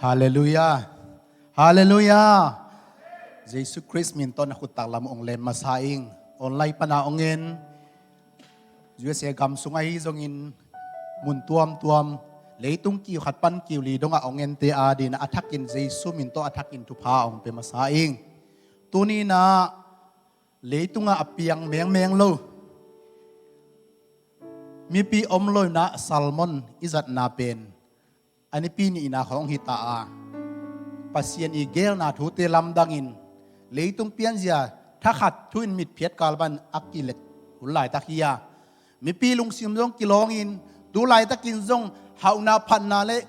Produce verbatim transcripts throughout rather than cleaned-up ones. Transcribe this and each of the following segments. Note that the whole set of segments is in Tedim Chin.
Halleluiah. Halleluiah. Jesu Khrist min tawh na khut taklam ong lem masa ing. Online pana ong en, U S A gam sung ahi zongin, mun tuamtuam, leitung kiu khat pan kiu li dongah ong ente adingin a thakin Jesu min tawh a thakin thupha ong pia masa ing. Tuni inah leitungah a piang mengmeng lo mipi om lo inah sermon i zatna pen a nipi nihna khawng hi ta a, Pasian i geelna thute lamdangin leitung pianzia thakhat thu-in mitphiat kal pan a kilet hun laitak hi a, mipi lungsim zong kilawngin, tu laitakin zong hauhna phatna le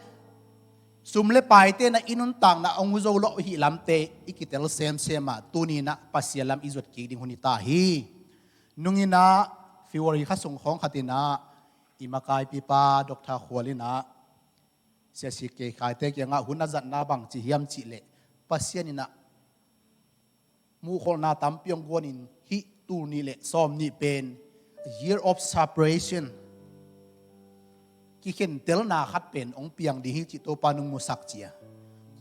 sum le paite na i nuntakna ong zo lo hi lamte i kitel semsem a, tuni inah Pasian lam i zuat kik ding hun hi ta hi. Nung inah February kha sung khawng khat inah i makaipipa Doctor Khual inah Sia C K Khaite kiangah hun a zatna bang ci hiam cih leh, Pasian inah muhkholhna tampi ong guanin hih tul nih le sawm nih pen year of separation, kikhentelna khat pen ong piang ding hi cih Topa nung musak cia,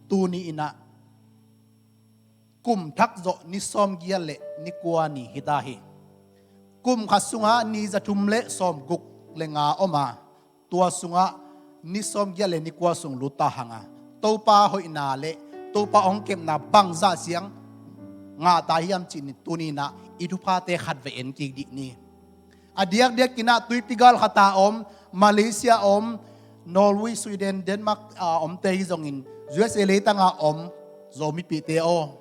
tuni inah kum thak zawh ni sawm giat le ni kua ni hi ta hi. Kum khat sungah ni za thum le sawm guk le nga om a, tua sungah ni sawm giat le ni kua sung lut ta hang a, Topa hoihna le Topa ong kepna bangzah siang ngah ta hiam cih ni, tuni inah i thuphate khat vei en kik dih ni. A diakdiak inah tuipi gal khat a om, Malaysia om, Norway, Sweden, Denmark a omte hi zongin, U S A leitang a om Zomipihte aw,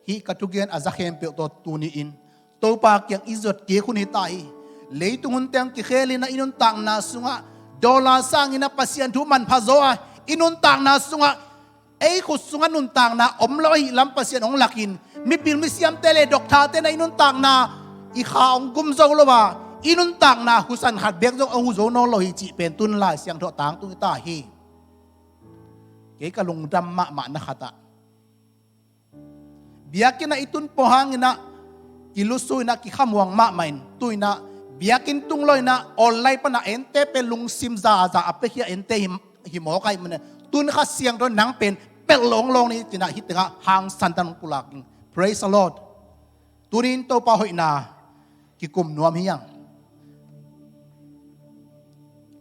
hih ka thugen a za khempeuh tawh tuni in Topa kiang i zuat kik hun hi ta hi. Leitung hunte ong kikhel inah i nuntakna sungah dollar sang inah Pasian thu manpha zaw a, i nuntakna sungah ei khut sungah nuntakna om lo ahi lam Pasian ong lakin, mipil misiamte le doctorte na i nuntakna i kha ong gum zo lo a, i nuntakna husan khat beek zong ong hu zo nawn lo hi cih pen tun Lai Siangtho tangtung hi ta hi. Kei ka lungdam mahmah na khat ah, biakinn ah i tun pawh hang inah kilusu inah kikhamuang mahmah in, tu inah biakinn tung lo inah online pana ente pen lungsim zaza a pekhia ente hi, hi mawk ahi manin, tun Kha Siangtho nang pen pelh lo ong lawng ni ci inah hih tengah hangsan tan ong pulak ing. Praise the Lord. Tuni in Topa hoihna kikum nuam hi hang.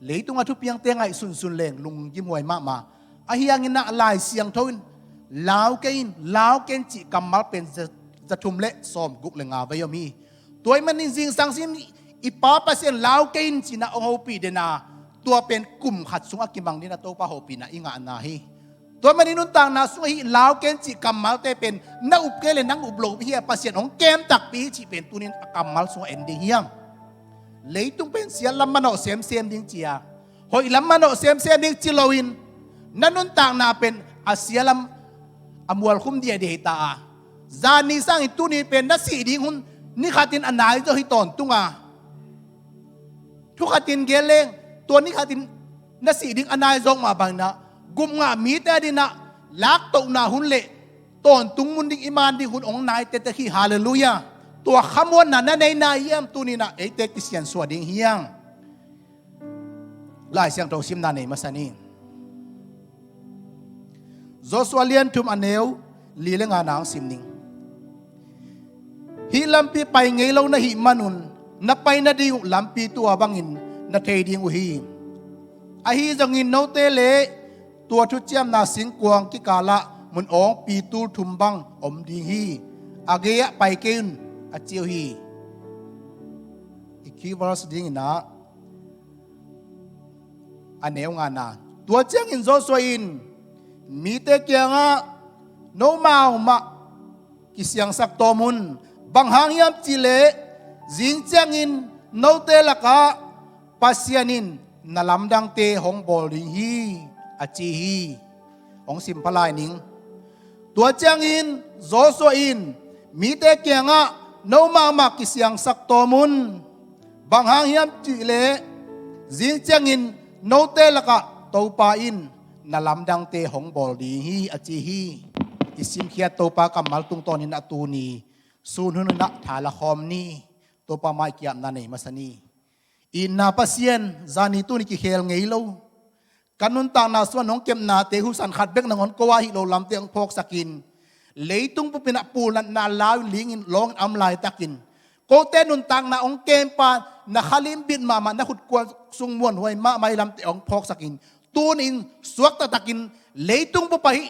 Leitung a thupiangte ngaihsunsun leng lunggimhuai mahmah. Ahi hangin ah Lai Siangtho in lau kei in, lau kei in cih kammal pen za, za thum le sawm guk le nga vei om hi. Tua ahih manin zingsang sim i Pa Pasian lau kei in ci inah ong hopih den a, tua pen kum khat sungah kimang ding a Topa hopihna i ngahna hi. Tua manin nuntakna sungah hih lau kei in cih kammalte pen na up kei le nang up lo hi a, Pasian hong kem takpi hi cih pen tuni in a kammal sungah en ding hi hang. Leitung pen siatlam manawh semsem ding ci a, hoihlam manawh semsem ding ci loin, na nuntakna pen a siatlam a mualkhum diadia hi ta a, zan ni sangin tuni pen na sih ding hun ni khatin a nai zaw hi tawntung a, thu khatin gen leng tua ni khatin na sih ding a nai zawk mah bangin ah, gupngah mite adingin ah laktohna hun le tawntung mun ding i man ding hun hong nai tektek hi. Halleluiah. Tua khamuanna na nei nai hiam? Tuni in ah eite kisiansuah ding hi hang. Lai Siangtho simna nei masa ni. Joshua lian thum a neu li le nga na hong sim ning. Hih lampi pai ngei lo na hih manun na pai nading uh lampi tua bangin na thei ding uh hi. Ahi zongin note le tua thuciamna singkuang kikalah mun awngpi tul thum bang om ding hi. A gei-ah pai kei un, a ci uh hi. I key verse dingin ah a neu ngana. Tua ciangin Joshua in mite kiangah, "Nomau mah kisiangsak tawm un. Bang hang hiam cihleh zing ciangin note lakah Pasian in na lamdangte hong bawl ding hi," a ci hi. Hong sim pha lai ning. Tua ciangin Joshua in mite kiangah, "Nomau mah kisiangsak tawm un. Bang hang hiam cihleh zing ciangin note lakah Topa in na lamdangte hong bawl ding hi," a ci hi. I simkhiat Topa kammal tungtawnin a tuni sun hun in ah tha la khawm ni. Topa mai kiapna nei masa ni. Itna Pasian, zani tuni kikhel ngei lo. Ka nuntakna sungah nong kepnate husan khat bek nangawn ko a hih lo lamte hong phawksakin, leitung bupin ah pulnatna lau in lingin lawngin a om laitakin, kote nuntakna hong kempa na khalim bit mahmah na khutkuan sung muanhuai mahmah ih lamte hong phawksakin, tunin suakta takin leitung bup ah hih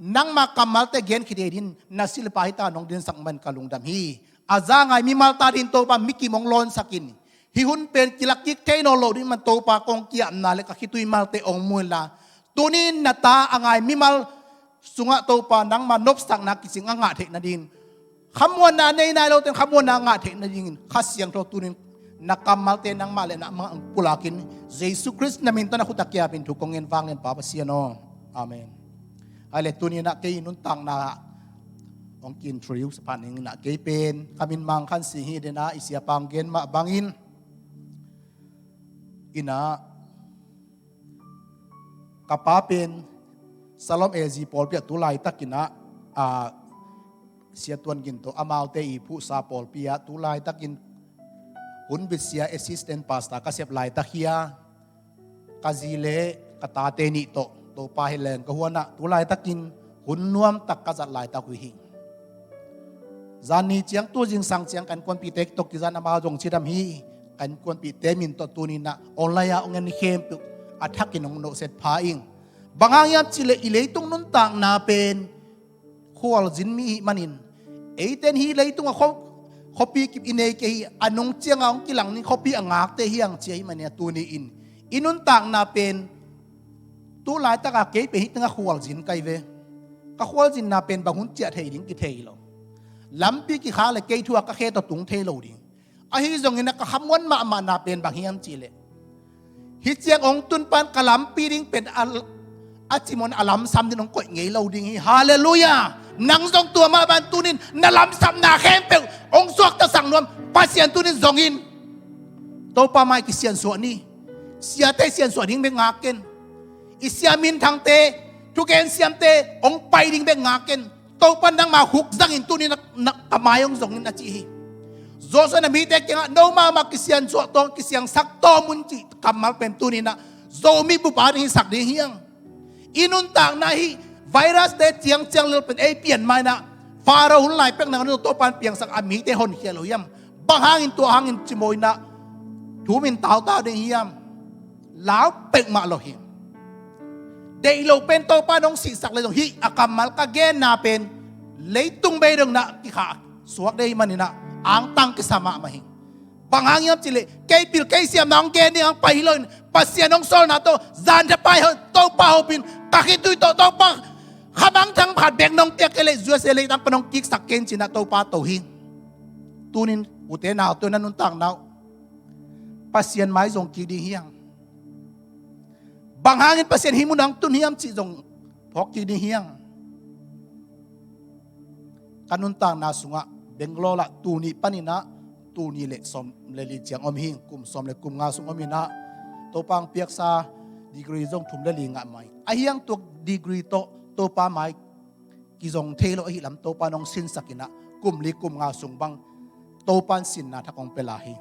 nangma kammalte genkhia dingin na silpa hita nong dinsak man ka lungdam hi. A za ngai mimal ta dingin Topa mikim hong lawnsakin, hih hun pen kilak kik thei nawn lo ding man Topa kong ki-apna le ka khitui malte hong mu inla, tunin na ta a ngai mimal sungah Topa nangma nopsakna kicing a ngah theih nadingin, khamuanna a nei nai lote in khamuanna a ngah theih nadingin Kha Siangtho tunin na kammalte nangmah le nangmah hong pulakin, Jesu Khrist na min tawh na khut a kiapin thu kong ngen vanglian Pa Pasian aw. Amen. Hai le tuninah kei nuntakna hong ki-introduce phat ninginah kei pen ka min Mang Khan Sing hi denah i siapa hong gen mah bangin inah ka pa pen Salom A G pawlpi ah tu laitakinah, a, Sia Tuan Gin tawh amaute i phuhsa pawlpi ah tu laitakin hunbit sia assistant pastor ka sep laitak hi a, ka zi le ka tate nih tawh Topa hi leng ka huanah tu laitakin hun nuamtak ka zat laitak uh hi. Zan ni ciang tu zingsang ciang ka innkuanpihte tawh kizan amau zong cidam hi. Ka innkuanpihte min tawh tuninah online ah hong en khempeuh a thakin hong nohset pha ing. Bang hang hiam cihleh i leitung nuntakna pen khualzin mi ihih manin, eite in hih leitung a khuapi kip i nei kei hi. A nung cianga hong kilang ni khuapi a ngakte hiang cia hi manin a tuni-in i nuntakna pen tu laitaka kei pen hih tengah khualzin kai ve. Ka khualzinna pen bang hun ciah thei ding kithei lo. Lampi kikhak le kei thu a ka khe tawh tung thei lo ding. Ahi zongin a ka khamuan mahmahna pen bang hiam cihleh, hih ciang hong tunpan ka lampi ding pen a, a cimawh a lamsam ding hong koih ngei lo ding hi. Halleluiah. Nang zong tua mah ban tunin na lamsapna khempeuh hong suaktasak nuam Pasian tunin zongin. Topa mai kisiansuah ni. Siate siansuah ding bek ngak ken. I sia minthangte, thugen siamte hong pai ding bek ngak ken. Topa nangma khuk zangin tuninah ka mai hong zongin a ci hi. Joshua na mite kiangah no mahmah kisiansuah tawm kisiangsak tawm un cih kammal pen tuninah Zomi bup a ding hisak ding hiang. I nuntakna hih virus te ciangciang lel pen ei pian mainah Pharaoh hun lai pek nang Topan piangsak a mite honkhia lo hiam? Bang hangin tua hangin cimawh inah thu min tautau ding hiam? Lau peuhmah lo hi. Deih lo pen Topa nong sihsak le zong hih a kammal ka genna pen leitung bei dong nah kikhah suak dei maninah angtang kisa mahmah hi. Bang hang hiam cihleh kei pil kei siamna hong gen ding hang pai hi loin Pasian hong sawlna tawh zan thapai hon Topa hopin ka khitui tawh Topa khamangthang khat bek nong piak kei leh zuasia leitang pan hong kiksak kei in cinah Topa to hi. Tunin ute naute na nuntakna uh Pasian mai zong kik ding hiang. Bang hangin Pasian hih mun hong tun hiam cih zong phawk kik ding hiang. Ka nuntakna sungah Bangalore ah tul nih paninah tul nih le sawm le li ciang om hi. Kum sawm le kum nga sung om inah Topa hong piaksa degree zong thum le li ngah mai. A hiang tuak degree tawh Topa mai kizong thei lo ahi lam Topa nong sinsak inah kum li kum nga sung bang Topa in sinna thak hong pia lai hi.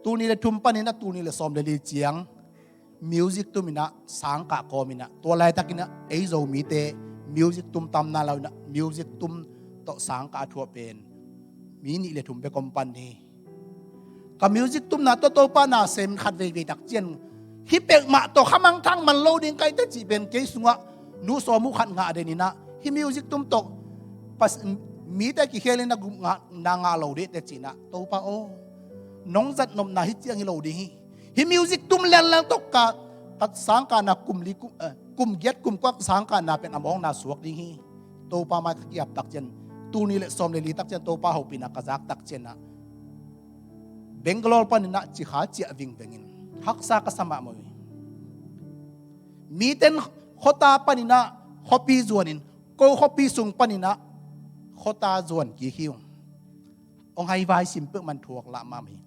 Tul nih le thum paninah tul nih le sawm le li ciang music tum inah sangkah kawm inah tua laitakinah ei Zomite music tum tam nai lo inah music tum tawh sangkah a thuah pen mi nih le thum bek om pan hi. Ka music tumna tawh Topa na sem khat veivei tak cian hih peuhmah tawh khamangthang man lo ding kaite cih pen kei sungah nu sawm uh khat ngah den inah hih music tum tawh mite kikhel inah gupna ngah lo dehte cinah Topa aw, nong zatnopna hih ciang hi lo ding hi. Hih music tum lianlang tawh ka, ka sangkahna kum li kum, eh, kum giat kum kua ka sangkahna pen a mawkna suak ding hi. Topa mai ka kiap tak cian tul nih le sawm le li tak cian Topa hopihna ka zak tak cianah Bangalore paninah cikha ciah vingvengin haksa ka sa mahmah uh hi. Miten khuata paninah khuapi zuanin ko khuapi sung paninah khuata zuan kik hi ung. Hong haivai sim peuhmah thuak lah mahmah hi.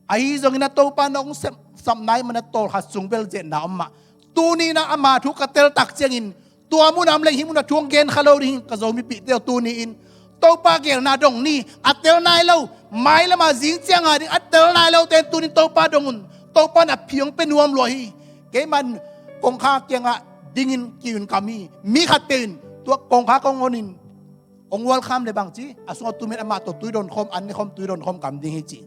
Ahi zongin a Topa nong sep, sapna i mana tawlkhat sung bel ziahna om mah. Tuninah ama thu ka tel tak ciangin tua mun a om leng hih mun a thu hong gen kha lo ding hi. Ka Zomipihte aw tuni-in Topa gelna dong ni. A tel nai lo, mailama zing cianga ding a tel nai lote in tunin Topa dong un. Topa in a phi hong pia nuam lua hi. Keiman kongkha kiangah dingin kiun kam hi. Mi khat peuh in tua kongkha kong onin hong welcome le bang ci, a sungah tumin amah tawh tui don khawm, an ne khawm, tui don khawm kam ding hi ci.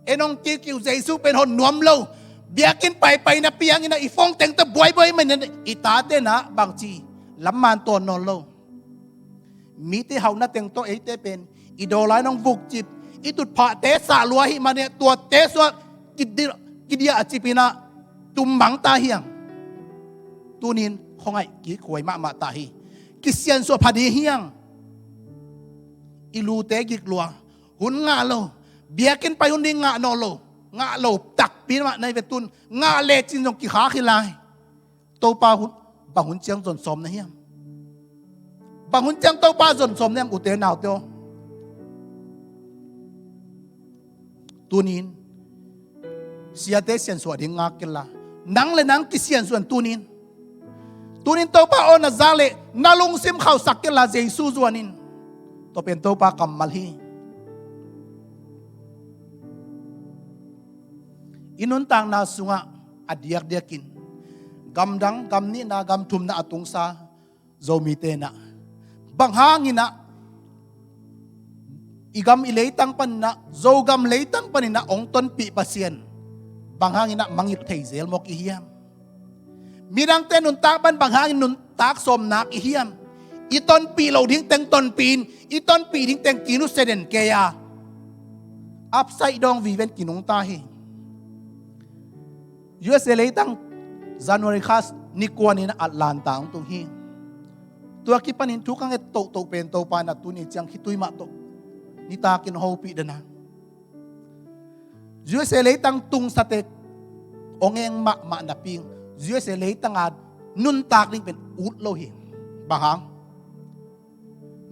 En hong kiukiu, Jesu pen hon nuam lo. Biakinn paipai napi hangin ah i phone teng tawh buaibuai man in i tate na bang ci, lamman tawn nawn lo. Mite hauhna teng tawh eite pen i daw lai-in hong vukcip, i tutphahte sah lua ahih manin ah tuate sungah kidia, kidia a cipin ah tummang ta hi hang. Tunin khuangaih kikhuai mahmah ta hi. Kisiansuah pha ding hi hang. I lute gik lua, hun ngah lo. Biakinn pai hun ding ngah nawn lo. Ngah lo takpi mah na hi ve. Tun ngah lecin zong kikhak hi lai. Topa hun, bang hun ciang zonsawm na hiam? Bang hun ciang Topa zonsawm na hiam, ute naute aw? Tunin siate siansuah ding ngak kei la, nang le nang kisiansuah in tunin. Tunin Topa aw na zak leh na lungsim khauhsak kei la, Jesu zuan in. Tua pen Topa kammal hi. I nuntakna sungah a diakdiakin gamdang, gam nihna, gam thumna a tungsa Zomite in ah, bang hangin ah i gam i leitang panin ah, Zogam leitang panin ah hong tonpih Pasian bang hangin ah mangngilh thei zel mawk i hiam? Midangte nuntak pan bang hangin nuntak sawm nak i hiam? I tonpih loh ding teng tonpih in, i tonpih ding teng kinusia den kei a, upside down vive in kinungta hi. U S A leitang January kha ni kua ni-in Atlanta hong tung hi. Tua kipanin thu ka nget tohtoh pen Topa in ah tuni ciang khitui mah tawh nitakin hopih den a, U S A leitang tungsate hong eng mahmah napi-in U S A leitang a nuntak ding pen ut lo hi. Bang hang?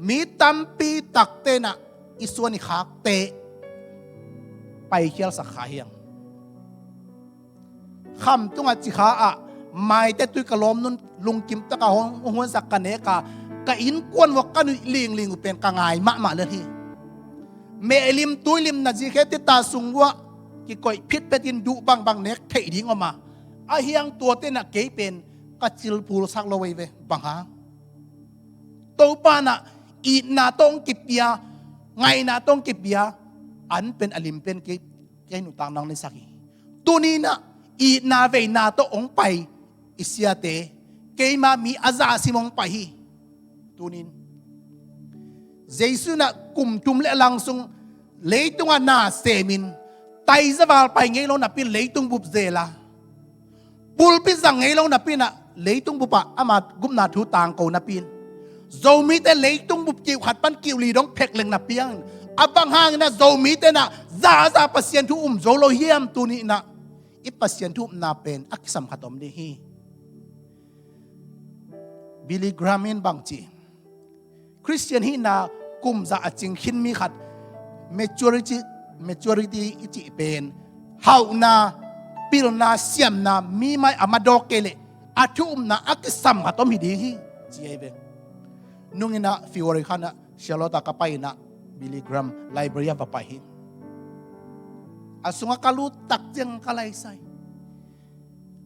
Mi tampi takte in ah i suan i khakte paikhialsak kha hi hang. Kham tungah cikha ah maite tui ka lawm nun lungkim taka hong, hong huansak ka nek a, ka innkuan uah ka nuih lingling uh pen ka ngai mahmah lel hi. Mehlim tuilim na zikhe tita sung uah kikoih phitphetin duh bangbang nek theih ding om a, ahi hang tuate in ah kei pen ka cilphulsak lo ei ve. Bang hang? Topa in ah itna tawh hong kipia, ngaihna tawh hong kipia an pen a lim pen kei, kei nuntakna hong neihsak hi. Tuni in ah itna veina tawh hong pai i siate, keima mi a zahsim hong pai hi. Tunin Jesu in ah kum thum le a lang sung leitungah na semin, taizaval pai ngei lo napi-in leitung bup zel a, pulpit zang ngei lo napi-in ah leitung bupah ama gupna thu tangko napi-in, Zomite leitung bup kiuh khat pan kiuh li dong phek leng napi hangin, a bang hangin ah Zomite in ah zaza Pasian thu um zo lo hiam? Tuni in ah i Pasian thu upna pen a kisam khat om ding hi. Billy Graham in bang ci, Khristian hihna kum za a cing khin mi khat, maturity, maturity i cih pen hauhna, pilna, siamna, mi mai a madawk kei leh a thu upna a kisam khat om hi ding hi, ci ahi ve. Nung in ah February kha in ah Charlotte ah ka pai in ah Billy Graham library ah va pai hi. A sungah ka lut tak ciang ka laisai.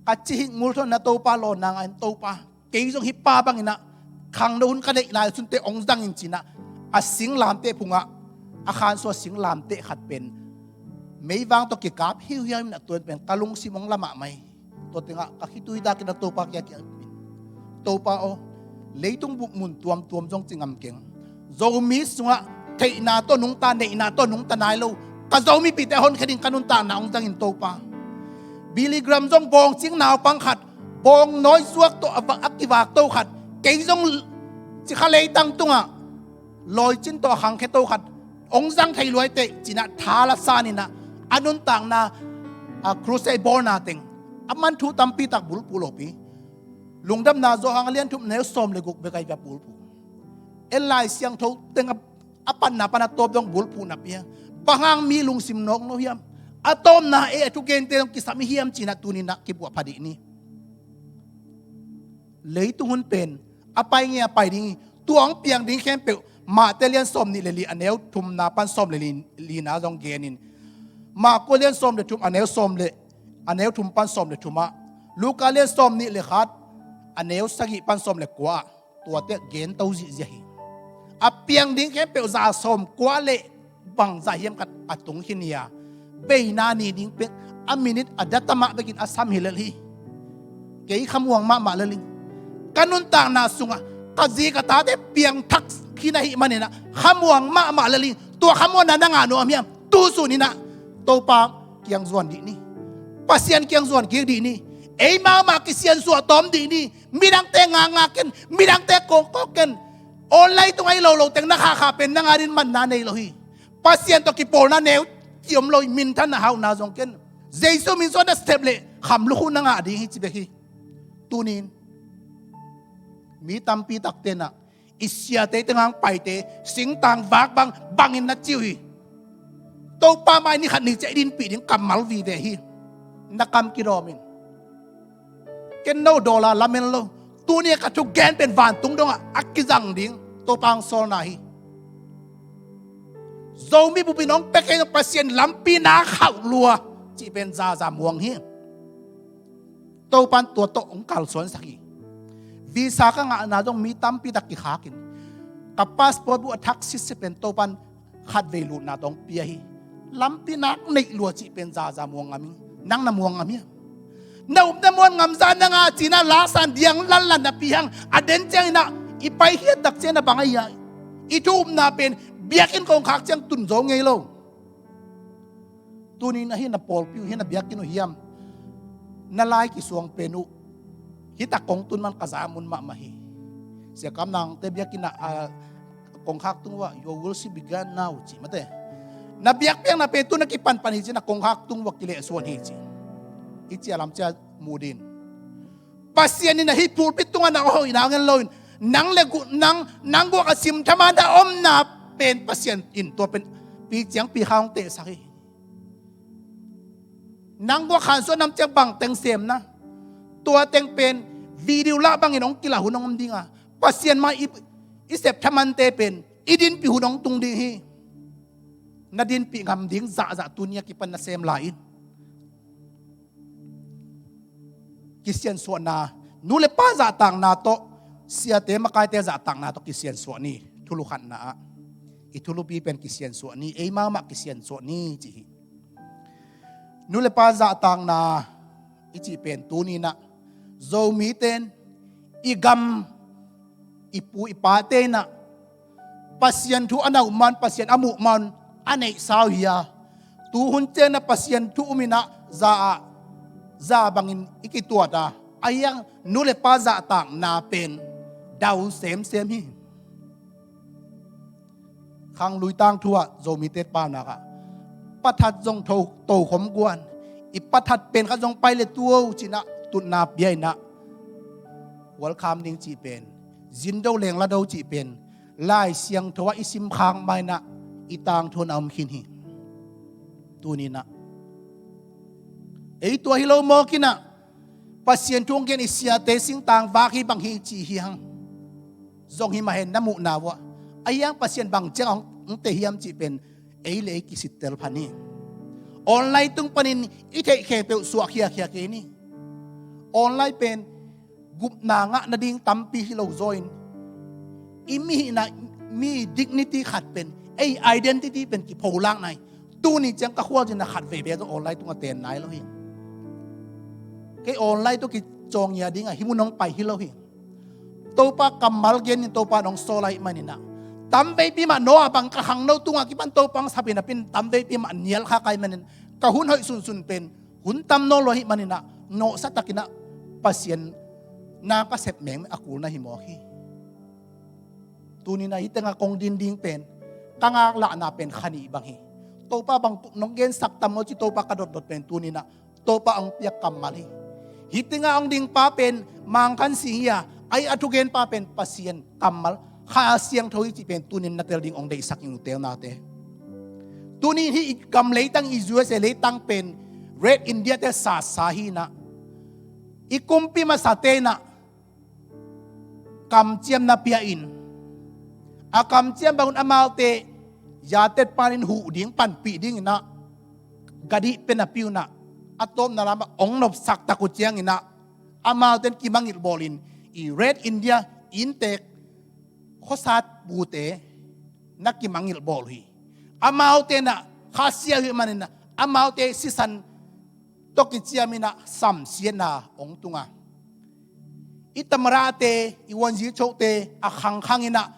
Ka cihik ngul thawn in ah Topa lawna ngah in, Topa, kei zong hih pa bangin ah khangno hun ka neih lai sunte hong zang in, ci-in ah a singlamteh phungah a khansua singlamteh khat pen meivang tawh kikap hiuhiau in ah tuan pen ka lungsim hong la mahmah hi. Tua tengah ka khitui dakin ah Topa kiang kiang in, Topa aw, leitung bup mun tuamtuam zong ci ngam keng. Zomi sungah theihna tawh nungta, neihna tawh nungta nai lo ka Zomipihte a honkhia ding ka nuntakna hong zang in Topa. Billy Graham zong bawngcing naupang khat, bawng nawi zuak tawh a va-, a kivak to khat, kei zong cikha leitang tungah lawicin tawh a khangkhia to khat hong zang thei luaiteh, ci-in ah tha la san in ah a nuntakna, a crusade bawlna teng a man thu tampi tak bulphuh lopi. Lungdamna Johan a lian thum neu sawm le guk bek ahi ve a bulphuh. En Lai Siangtho teng a, a panna pan a tawp dong bulphuh napi a, bang hang mi lungsim nawk no hiam? A tawpna ei a thugente dong kisam i hiam, ci-in ah tuni in ah kibuah pha dih ni. Leitung hun pen a pai ngei a pai ding hi. Tua hong piang ding khempeuh Mate lian sawm nih le li a neu thumna pan sawm le li, lina zong gen in, Marko lian sawm le thum a neu sawm le, a neu thum pan sawm le thum ah Luka lian sawm nih le khat, a neu sagih pan sawm le kua ah, tuate gen to zihziah hi. A piang ding khempeuh za sawm kua le bangzah hiam khat a tung khin hi a, beina ni ding pen a minit a data mah bekin a sam hi lel hi. Kei khamuang mahmah lel hi. Ka nuntakna sungah ka zi ka tate piangthak khin ahih maninah khamuang mahmah lel hi. Tua khamuanna na ngah nuam hiam? Tu suninah Topa kiang zuan dih ni. Pasian kiang zuan kik dih ni. Ei mahmah kisiansuah tawm dih ni. Midangte ngakngak ken, midangte kawkkawk ken. Online tungah i lo lo teng na khahkhah pen nang adin manna nei lo hi. Pasian tawh kipawlna neu ci om lo hi. Minthanna hauhna zong ken. Jesu min suah na sep le kham lukhu na ngah ding hi ci bek hi. Tunin mi tampi tak tenah i siate tengah paite singtang vak bang bangin na ci uh hi. Topa mai ni khat ni ciah i dinpih ding kammal vive hi. Na kam kidawm in. Ken no dollar lamen lo. Tuni a ka thugen pen vantung dongah a kizang ding Topa hong sawlna hi. Zomi bupin hong pia kei Pasian lampi na khauh lua cih pen zaza muang hi. Topan tua tawh hong kalsuansak hi. Visa ka ngahna zong mi tampi tak kikhakin, ka passport buh a thak sitse pen Topan khatvei lutna tawh hong pia hi. Lampi nak neih lua cih pen zaza muang ngam hi. Nang na muang ngam hiam? Na upna muan ngamza na ngah cinah lasan diang lanlan na pihang a den cianginah i paikhiat tak cianah bang ahi a, i thu upna pen biakinn kongkhak ciang tun zo ngei lo. Tunin ahi na pawlpi uh hi na biakinn uh hiam? Na lai kisuang pen uh hita kong tun man ka za mun mahmah hi. Siakam nangte biakinn ah, a, kongkhak tung uh ah, your worship began now ci mate. Na biakpiakna pen tu na kipanpan hi ci, na kongkhak tung uh ah kilehsuan hi ci. I cia lam cia mudin. Pasian in ahi pulpit tungah na hoihna ngen loin nang le gu-, nang, nang guak a simthama na omna pen Pasian in tua pen pi ciang pi kha hong tehsak hi. Nang guak khansuah nam ciang bang teng semna, tua teng pen video lah bangin hong kilah hun hong om dinga, Pasian mah i, i sep thamante pen i dinpih hun hong tung ding hi. Na dinpih ngam ding zahzah tuni a kipan na sem lai in. Kisiansuahna, nu le pa zahtakna tawh, siate makaite zahtakna tawh kisiansuah ni. Thulu khatna ah i thulupi pen kisiansuah ni, ei mahmah kisiansuah ni ci hi. Nu le pa zahtakna i cih pen tuninah Zomite in i gam, i pu i pate inah Pasian thu a na uh man, Pasian a muh man a neihsa uh hi a, tuhun cianah Pasian thu uminah za ah, za bangin i kituat a, a hiang nu le pa zahtakna pen dau semsem hi. Khanglui tangthu ah Zomite paunak ah pathat zong tho, tokhom guan, i pathat pen khat zong pai le tuo cinah tutna pia inah welcome ding cih pen, zindo lengla do cih pen Lai Siangtho ah i simkhak mainah i tangthu na om khin hi. Tuninah ei tua hi lo mawkinah Pasian thu hong gen i siate singtang vak hi bang hi ci hi hang. Zong hi mah hen na muhna uh ah, a hiang Pasian bang ciang hong, hong teh hiam cih pen ei le ei kisittel phan hi. Online tung panin i theih khempeuh suah khiakhia kei ni. Online pen gupna ngah nading tampi hi lo zaw in, i mihihna, mi dignity khat pen, ei identity pen kipholakna hi. Tuni ciang ka khualzinna khat veivei zong online tungah ten nai lo hi. Kei online tawh kicawngia dingah hih mun hong pai hi lo hi. Topa kammal genin Topa in hong sawl ahih maninah tamveipi mah Noah bang ka khangno tungah kipan Topa hong sapin a pin tamveipi mah nial khak ahih manin ka hun hoih sunsun pen hun tam nawn lo ahih maninah nawhsa takinah Pasian na ka sep meng a kulna hi mawk hi. Tuninah hih tengah kong din ding pen ka ngaklahna pen kha nih bang hi. Topa bang nong gensak tam maw ci Topa ka dotdot pen tuninah Topa hong piak kammal hi. Hih tengah hong dingpa pen Mang Khan Sing hi a, a thugenpa pen Pasian kammal Kha Siangtho hi cih pen tunin na tel ding hong deihsak ing ute naute. Tunin hih i gam leitang, i U S A leitang pen Red India te sasa hi inah, i kumpi masate inah kamciamna pia in, a kamciam bangun amaute yatet panin huh ding, panpih dinginah gadih pen a piunah, a tawpna lamah hong nopsak tak uh cianginah Amaute in kimangngilh bawlin i Red India inntek khuasat pute na kimangngilh bawl uh hi. Amaute in ah khasia uh hih manin ah amaute sisan tawh kiciamin ah samsiatna hong tung a, i tamarate, i uanzi chote a khangkhang in ah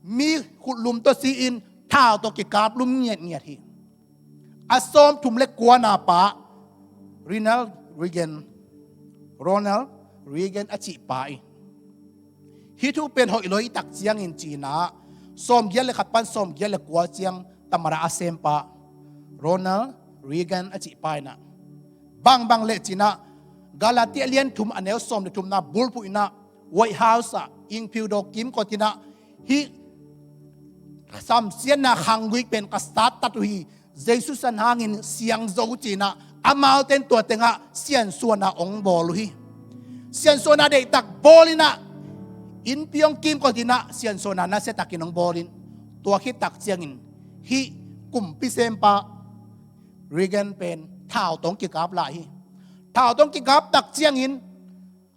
mi khutlum tawh si-in thau tawh kikaplum ngiatngiat hi. A sawmthum le kuana pa Ronald Reagan, Ronald Reagan a cih pa in, hih thu pen hoih lo hi, tak ciangin ci-in ah sawmgiat le khat pan sawmgiat le kua ciang tamada a sempa Ronald Reagan a cih pa in ah bangbang leh ci-in ah Galatia lian thum a neu sawm le thumna bulphuh in ah White House ah ingphiu daw kimkot in ah hih samsiatna khanggui pen ka sattat uh hi, Jesu san hangin siang zo ci-in ah amaute in tua tengah siansuahna hong bawl uh hi. Siansuahna deihtak bawl in ah innpi hong kimkot in ah siansuahna nasiatakin hong bawl in, tua khit tak ciangin hih kumpi sempa Reagan pen thau tawh hong kikap lai hi. Thau tawh hong kikap tak ciangin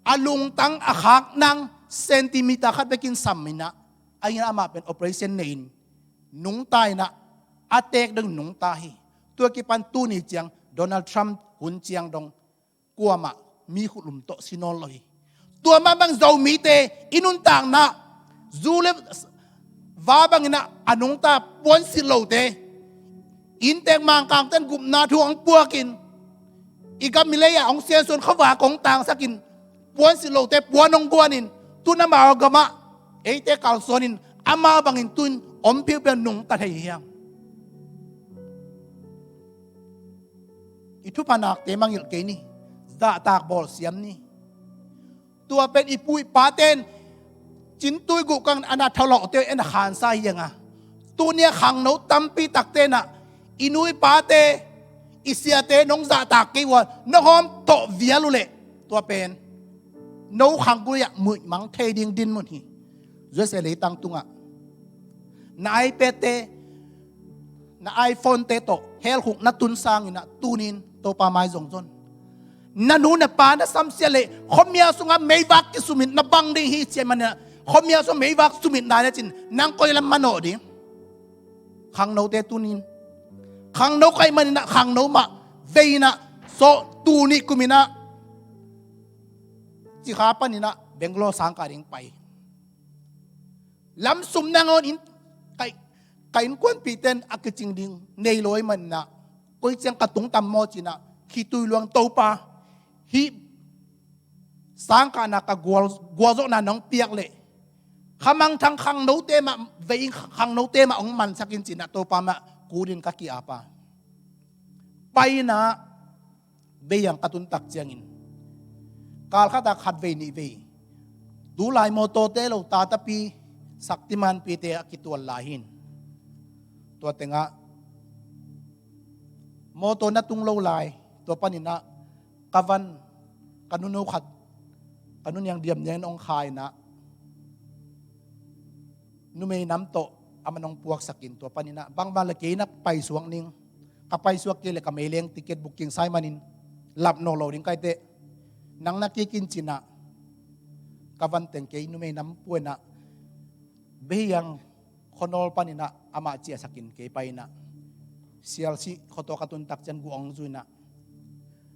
a lungtang a khak nang centimeter khat bekin sam in ah, a inn ah amah pen operation nei-in nungta in ah a teek dong nungta hi. Tua kipan tuni ciang Donald Trump hun ciang dong kuamah mi khutlum tawh si nawn lo hi. Tua mah bang Zomite i nuntakna zu le va bangin ah a nungta puansilh lote, inntek Mangkangte in gupna thu hong puakin i gam i lei ah hong siansuan, khuavak hong tangsakin puansilh lote puan hong guanin, tu-in amau gamah eite kalsuanin amau bangin tu-in om phiuphia nungta thei hiam? I thupha nakte mangngilh kei ni. Zahtak bawl siam ni. Tua pen i pu i pate in cintui guhkang a na thalawhte en a khansa hi hang a, tuni a khangno tampi takte in ah i nu i pate, i siate nong zahtak kei uh a, nong hawm tawh vial uh leh tua pen no khanggui ah muihmang thei ding dinmun hi. U S A leitang tungah na iPad-te, na iPhone-te tawh helkhuk na tun sangin ah tuni-in Topa mai zong zon. Na nu na pa na samsiat leh khuamial sungah meivak kisumin na bang ding hi, ci-a manin ah khuamial sungah meivak sumin na le cin nang koi lam manawh ding? Khangnote tuni-in khangno ka hih manin ah khangno mah vei in ah, so tuni kum in ah Cikha panin ah Bangalore sangkah ding pai. Lamsum nangawn in ka, ka innkuanpihte in a kicing ding nei lo ahih manin ah koi ciang ka tung tam maw ci-in ah khitui luang, Topa, hih sangkahna ka gual, gualzawhna nong piak leh kha mangthang khangnote mah vei in, khangnote mah hong mansak in ci-in ah Topa mah kudin ka ki-ap a, pai in ah Beiyang ka tun tak ciangin kal khat ah khat vei nih vei, tulai mawtawte lo, Tata pi, Shaktiman pite a kitual lai hi. Tua tengah mawtaw na tung lo lai, tua panin ah ka van, ka nunu khat, ka nu Niang Diam Niang in hong kha in ah numei nam tawh amah in hong puaksak in, tua panin ah bangbang leh kei na paisuak ning. Ka paisuak kei leh ka meileng ticket booking sa ahih manin lap nawn lo ding ka hi teh, nang na kik in ci-in ah ka van teng kei numei nam pua in ah Beiyang khuanawl panin ah amah ciahsak in kei pai in ah, sialsih khuataw ka tun tak ciang guang zu in ah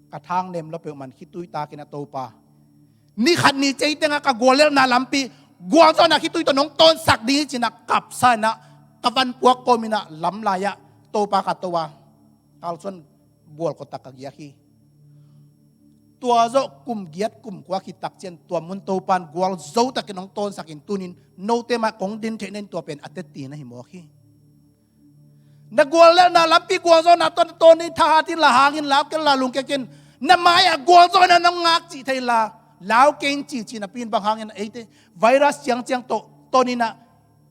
ka thang nem lua peuhmah in khitui tak in ah, Topa, ni khat ni ciang teng ah ka guallelhna lampi gualzawhna khitui tawh nong tawnsak ding hi ci-in ah kapsa in ah ka van puak kawm in ah lamlai ah Topa ka to a, kalsuan bual kawtak ka giak hi. Tua zawh kum giat kum kua khit tak ciang tua mun Topa in gualzo takin hong tawnsak in, tuni-in note mah kong din theih na in, tua pen a tetti na hi mawk hi. Na guallelhna lampi gualzawhna tawh na tawn in, thahat inla, hang inla, lau kei inla, lungkia kei in, na mai-ah gualzawhna nong ngak cih thei inla, lau kei in ci, ci napi in bang hangin eite virus ciangciang tawh tawn in ah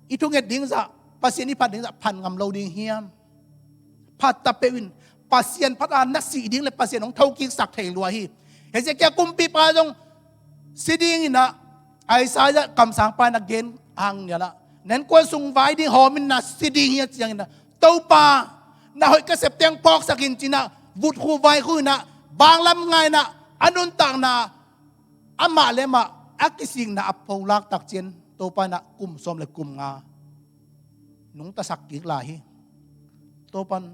i thunget ding zah, Pasian i phat ding zah phat ngam lo ding hiam? Phat ta peuh in, Pasian phat a na sih ding leh Pasian hong thokiksak thei lua hi. Hezekiah kumpipa zong si ding in ah, Isaiah kamsangpa in a gen hang nial ah, na innkuan sung vai ding hawm in na si ding hi a, ciangin ah, Topa, na hoih ka sep teng phawksak in ci-in ah vutkhu vaikhu in ah banglam ngai in ah a nuntakna Amah le amah a kisikna a pholak tak ciang Topa in ah kum sawm le kum nga nungtasak kik lai hi. Topa in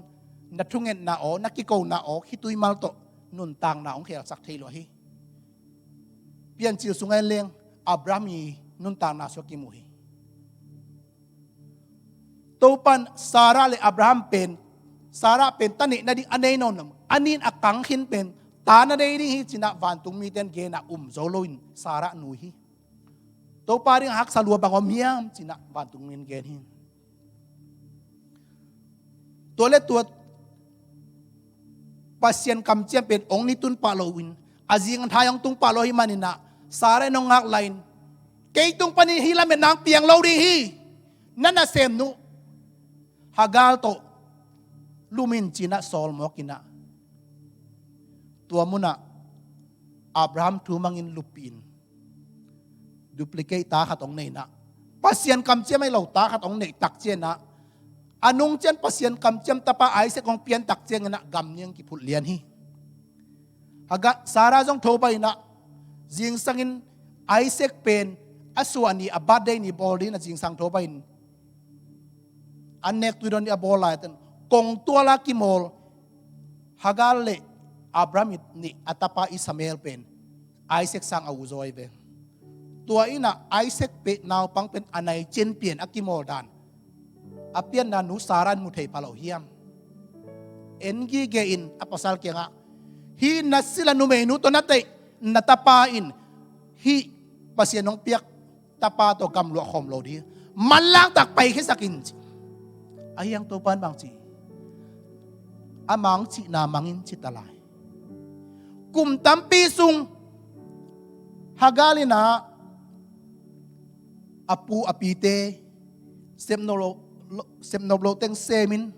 na thungetna aw, na kikona aw, khitui mal tawh nuntakna hong khelsak thei lo hi. Piancil sungah en leng Abraham i nuntakna sua kimu hi. Topa in Sarah le Abraham pen, Sarah pen ta neih nading a nei nawn lo, a nin a kang khin pen ta na nei ding hi ci-in ah vantung mite in gen a um zo loin Sarah nui hi. Topa ding a haksa lua bang om hiam ci-in ah vantung mi in gen hi. Tua le tua Pasian kamciam pen hong ni tun pah loin a zing a thai hong tung pah lo hi manin ah Sarah in hong ngak lai-in, kei tung panin hih lametna hong piang lo ding hi. Na nasem nu Hagar tawh lum in ci-in ah sawl mawk in ah tua munah Abraham thu mangin luppih in duplicate ta khat hong nei in ah, Pasian kamciam ahi lo ta khat hong neih tak ciang ah, a nung ciang Pasian kamciam tapa Isaac hong pian tak ciangin ah gam nih hong kiphut lian hi. Hagar, Sarah zong tho pai in ah, zingsangin Isaac pen a suah ni, a birthday ni bawl dingin ah zingsang tho pai in, an nek tui dawn ding a bawl lai-in kongtual a kimawl Hagar le Abraham nih a tapa Ishmael pen Isaac sang a u zaw hi ve. Tua in ah Isaac pen naupang pen a nai ciang pian a kimawl dan a pianna nu Sarah in mu thei pha lo hiam? En gige in a pasal kiangah, hih na sila numeinu tawh na tei na tapa in hih Pasian hong piak tapa tawh gamluah khawm lo ding hi. Manlang tak paikhiasak in ci. Ahi hang Topa in bang ci? Amah hong cihna mang in ci ta lai. Kum tampi sung Hagar in ah a pu a pite sepnop lo, lo, sepnop lo teng semin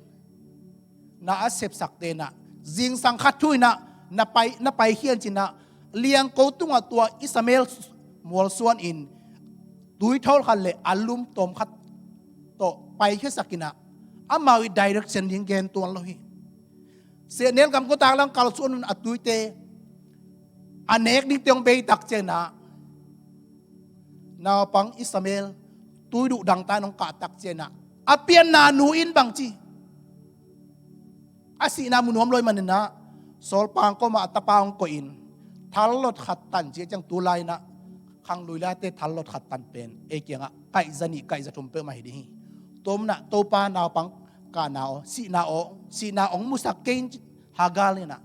na a sepsakte in ah zingsang khat thu in ah na pai, na paikhia in ci-in ah liangko tungah tua Ishmael mualsuan in tuithol khat le a lum tawm khat tawh paikhiasak in ah amau i direction ding gen tuan lo hi. Sehnel gam khuatak lang kalsuan un a tuite a nek dingte hong bei tak ciang ah naupang Ishmael tui duh dangta in hong kah tak ciang ah a pianna nu in bang ci? A sihna mu nuam lo hi manin ah sawlpang kawmah a tapa hong koih in thallot khat tan ci a ciang tu lai-in ah khanglui laite thallot khat tan pen ei kiangah kaihza nih kaihza thum peuhmah hi ding hi. Tua munah Topa naupang kahna aw, sihna aw, sihna hong musak kei in ci Hagar in ah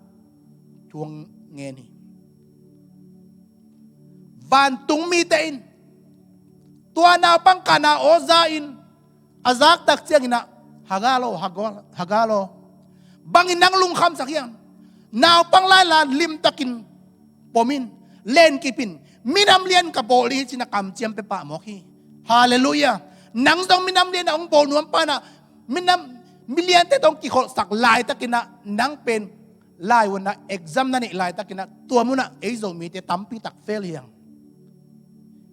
thu hong ngen hi. Vantung mite in tua naupang kahna aw za in a zak tak ciangin ah, Hagar aw, Hagar, Hagar aw, bangin nang lungkhamsak hiam? Naupang laila limtakin pom in, lenkip in, minam lian ka bawl ding hi ci-in ah kamciam pia pah mawk hi. Halleluiah. Nang zong minam lian a hong bawl nuam pa in ah, minam, miliante tawh hong kikholhsak laitakin ah nang pen laivuanna exam na neih laitakin ah tua munah ei Zomite tampi tak fail hi hang.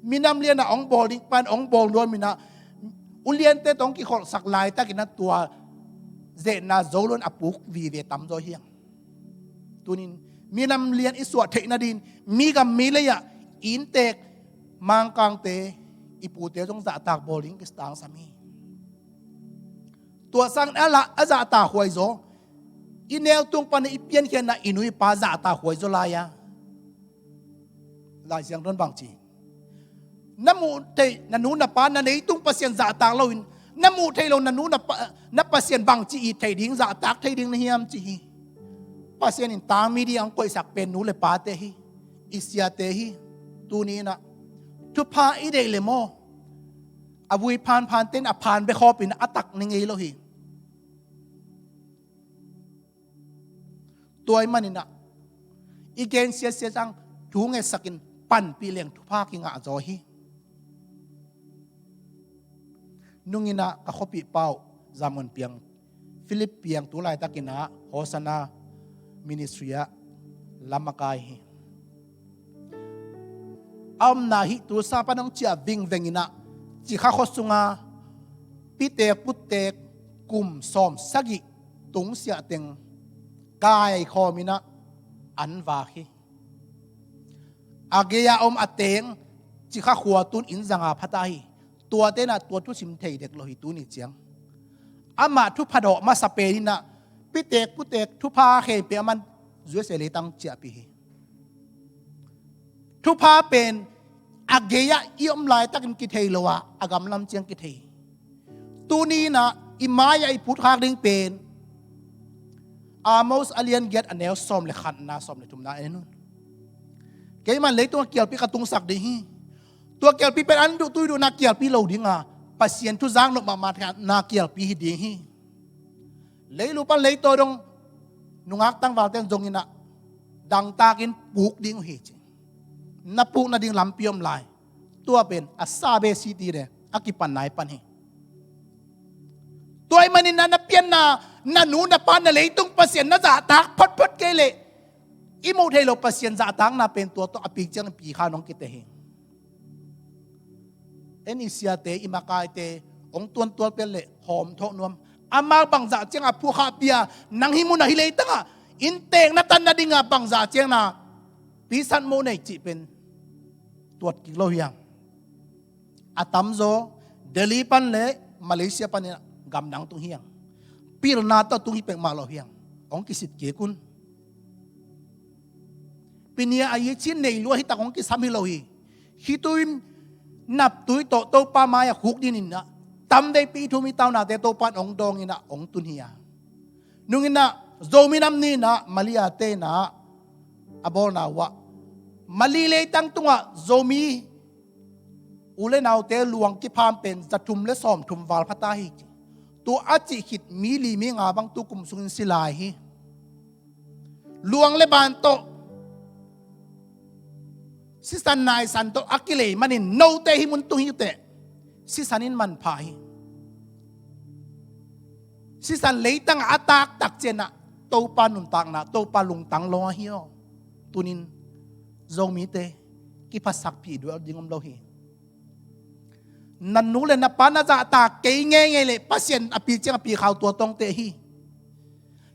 Minam lian a hong bawl ding pan hong bawl nuam in ah uliante tawh hong kikholhsak laitakin ah tua zehna Zo lo-in a puk vive tamzaw hi hang. Tunin minam lian i suah theih nadin mi gam mi lei-ah i inntek Mangkangte i pute zong zahtak bawl ding kitangsam hi. Tua sangin a la a zahtak huaizaw i neu tung pan i piankhiatna i nu i pa zahtak huaizaw lai-a Lai Siangtho in bang ci? Na muh theih na nu na pa na leitung Pasian zahtak loin na muh theih lo na nu na pa, na Pasian bang ci it thei ding, zahtak thei ding na hiam ci hi. Pasian in tangmi ding a hong koihsak pen nu le pate hi, i siate hi. Tuni in ah thupha i deih le maw, a vui phanphante in a phan bek khawpin a tak ni ngei lo hi. Tua ahih manin ah i gen siasia zang thu ngetsakin panpih leng thupha kingah zaw hi. Nung in ah ka khuapihpa uh Zamon Piang, Philip Piang tu laitakin ah Hosanna Ministry ah lam a kai hi. A omna hih Tulsa pan hong ciah vingveng in ah Cikha khua sunga pitek putek kum sawm sagih tungsiah teng kaikhawm in ah an vak hi. a gei-a om a teng, Cikha khua tun inn zanga phata hi. Tuate inah tua thusim thei dek lo hi tuni ciang. Amah thupha dawh masa pen inah pitek putek thupha khempeuh a man U S A leitang ciahpih hi. Thupha pen a gei-ah i om laitakin kithei lo a, a gamlam ciang kithei hi. Tuni inah i mai-ah i phutkhak ding pen Amos a lian giat a neu sawm le khatna, sawm le thumna en un. Keimah in leitung a kialpi ka tungsak ding hi. Tua kialpi pen an duh tui duhna kialpi lo dinga, Pasian thu zak nop mahmah na kialpi hi ding hi. Leilu pan leitaw dong nungak tangvalte in zong inah dangtakin puk ding uh hi ci. Na puk nading lampi om lai. Tua pen a sa be si ti de, a kipan nai pan hi. Tua ahih manin na, na pianna, na nu na pa, na leitung Pasian na zahtak photphot kei leh, i muh theih loh Pasian zahtakna pen tua tawh a pik ciang pi kha nong kiteh hi. En i siate, i makaite, hong tuantual pel leh hawm thawh nuam. Amau bangzah ciang a phuakha pia, nang hih munah hih leitangah inn teek na tan nadingah bangzah ciang na pisat mo nei cih pen tuat kik lo hiang. A tamzaw Delhi pan le Malaysia pan inah gamdang tung hiang. Pilna tawh tung hi pek mah lo hiang. Hong kisit kik un. Pinia a yi cin nei lua hi tak hong kisam hi lo hi. Khitui naptui tawh Topa mai-ah khuk ding inah tamveipi i thum i taunate Topa in hong dawng inah hong tun hi a. Nung inah Zomi nam ni inah Malayte inah a bawlna uh ah Malay leitang tungah Zomi u le naute luang kipham pen za thum le sawm thum val phata hi ci. Tua a cih khit mi li mi nga bang tu kum sungin si lai hi. Luang le ban tawh, sisan naisan tawh a kilei manin note hih mun tung hi uh teh, sisan in manpha hi. Sisan leitangah a taktak cianah Topa nuntakna, Topa lungtang lo ahi aw. Tunin Zomite kiphasakpih dual ding om lo hi. Na nu le na pa na zahtak kei ngeingei leh Pasian a pi ciang a pi khau tua tawngte hi.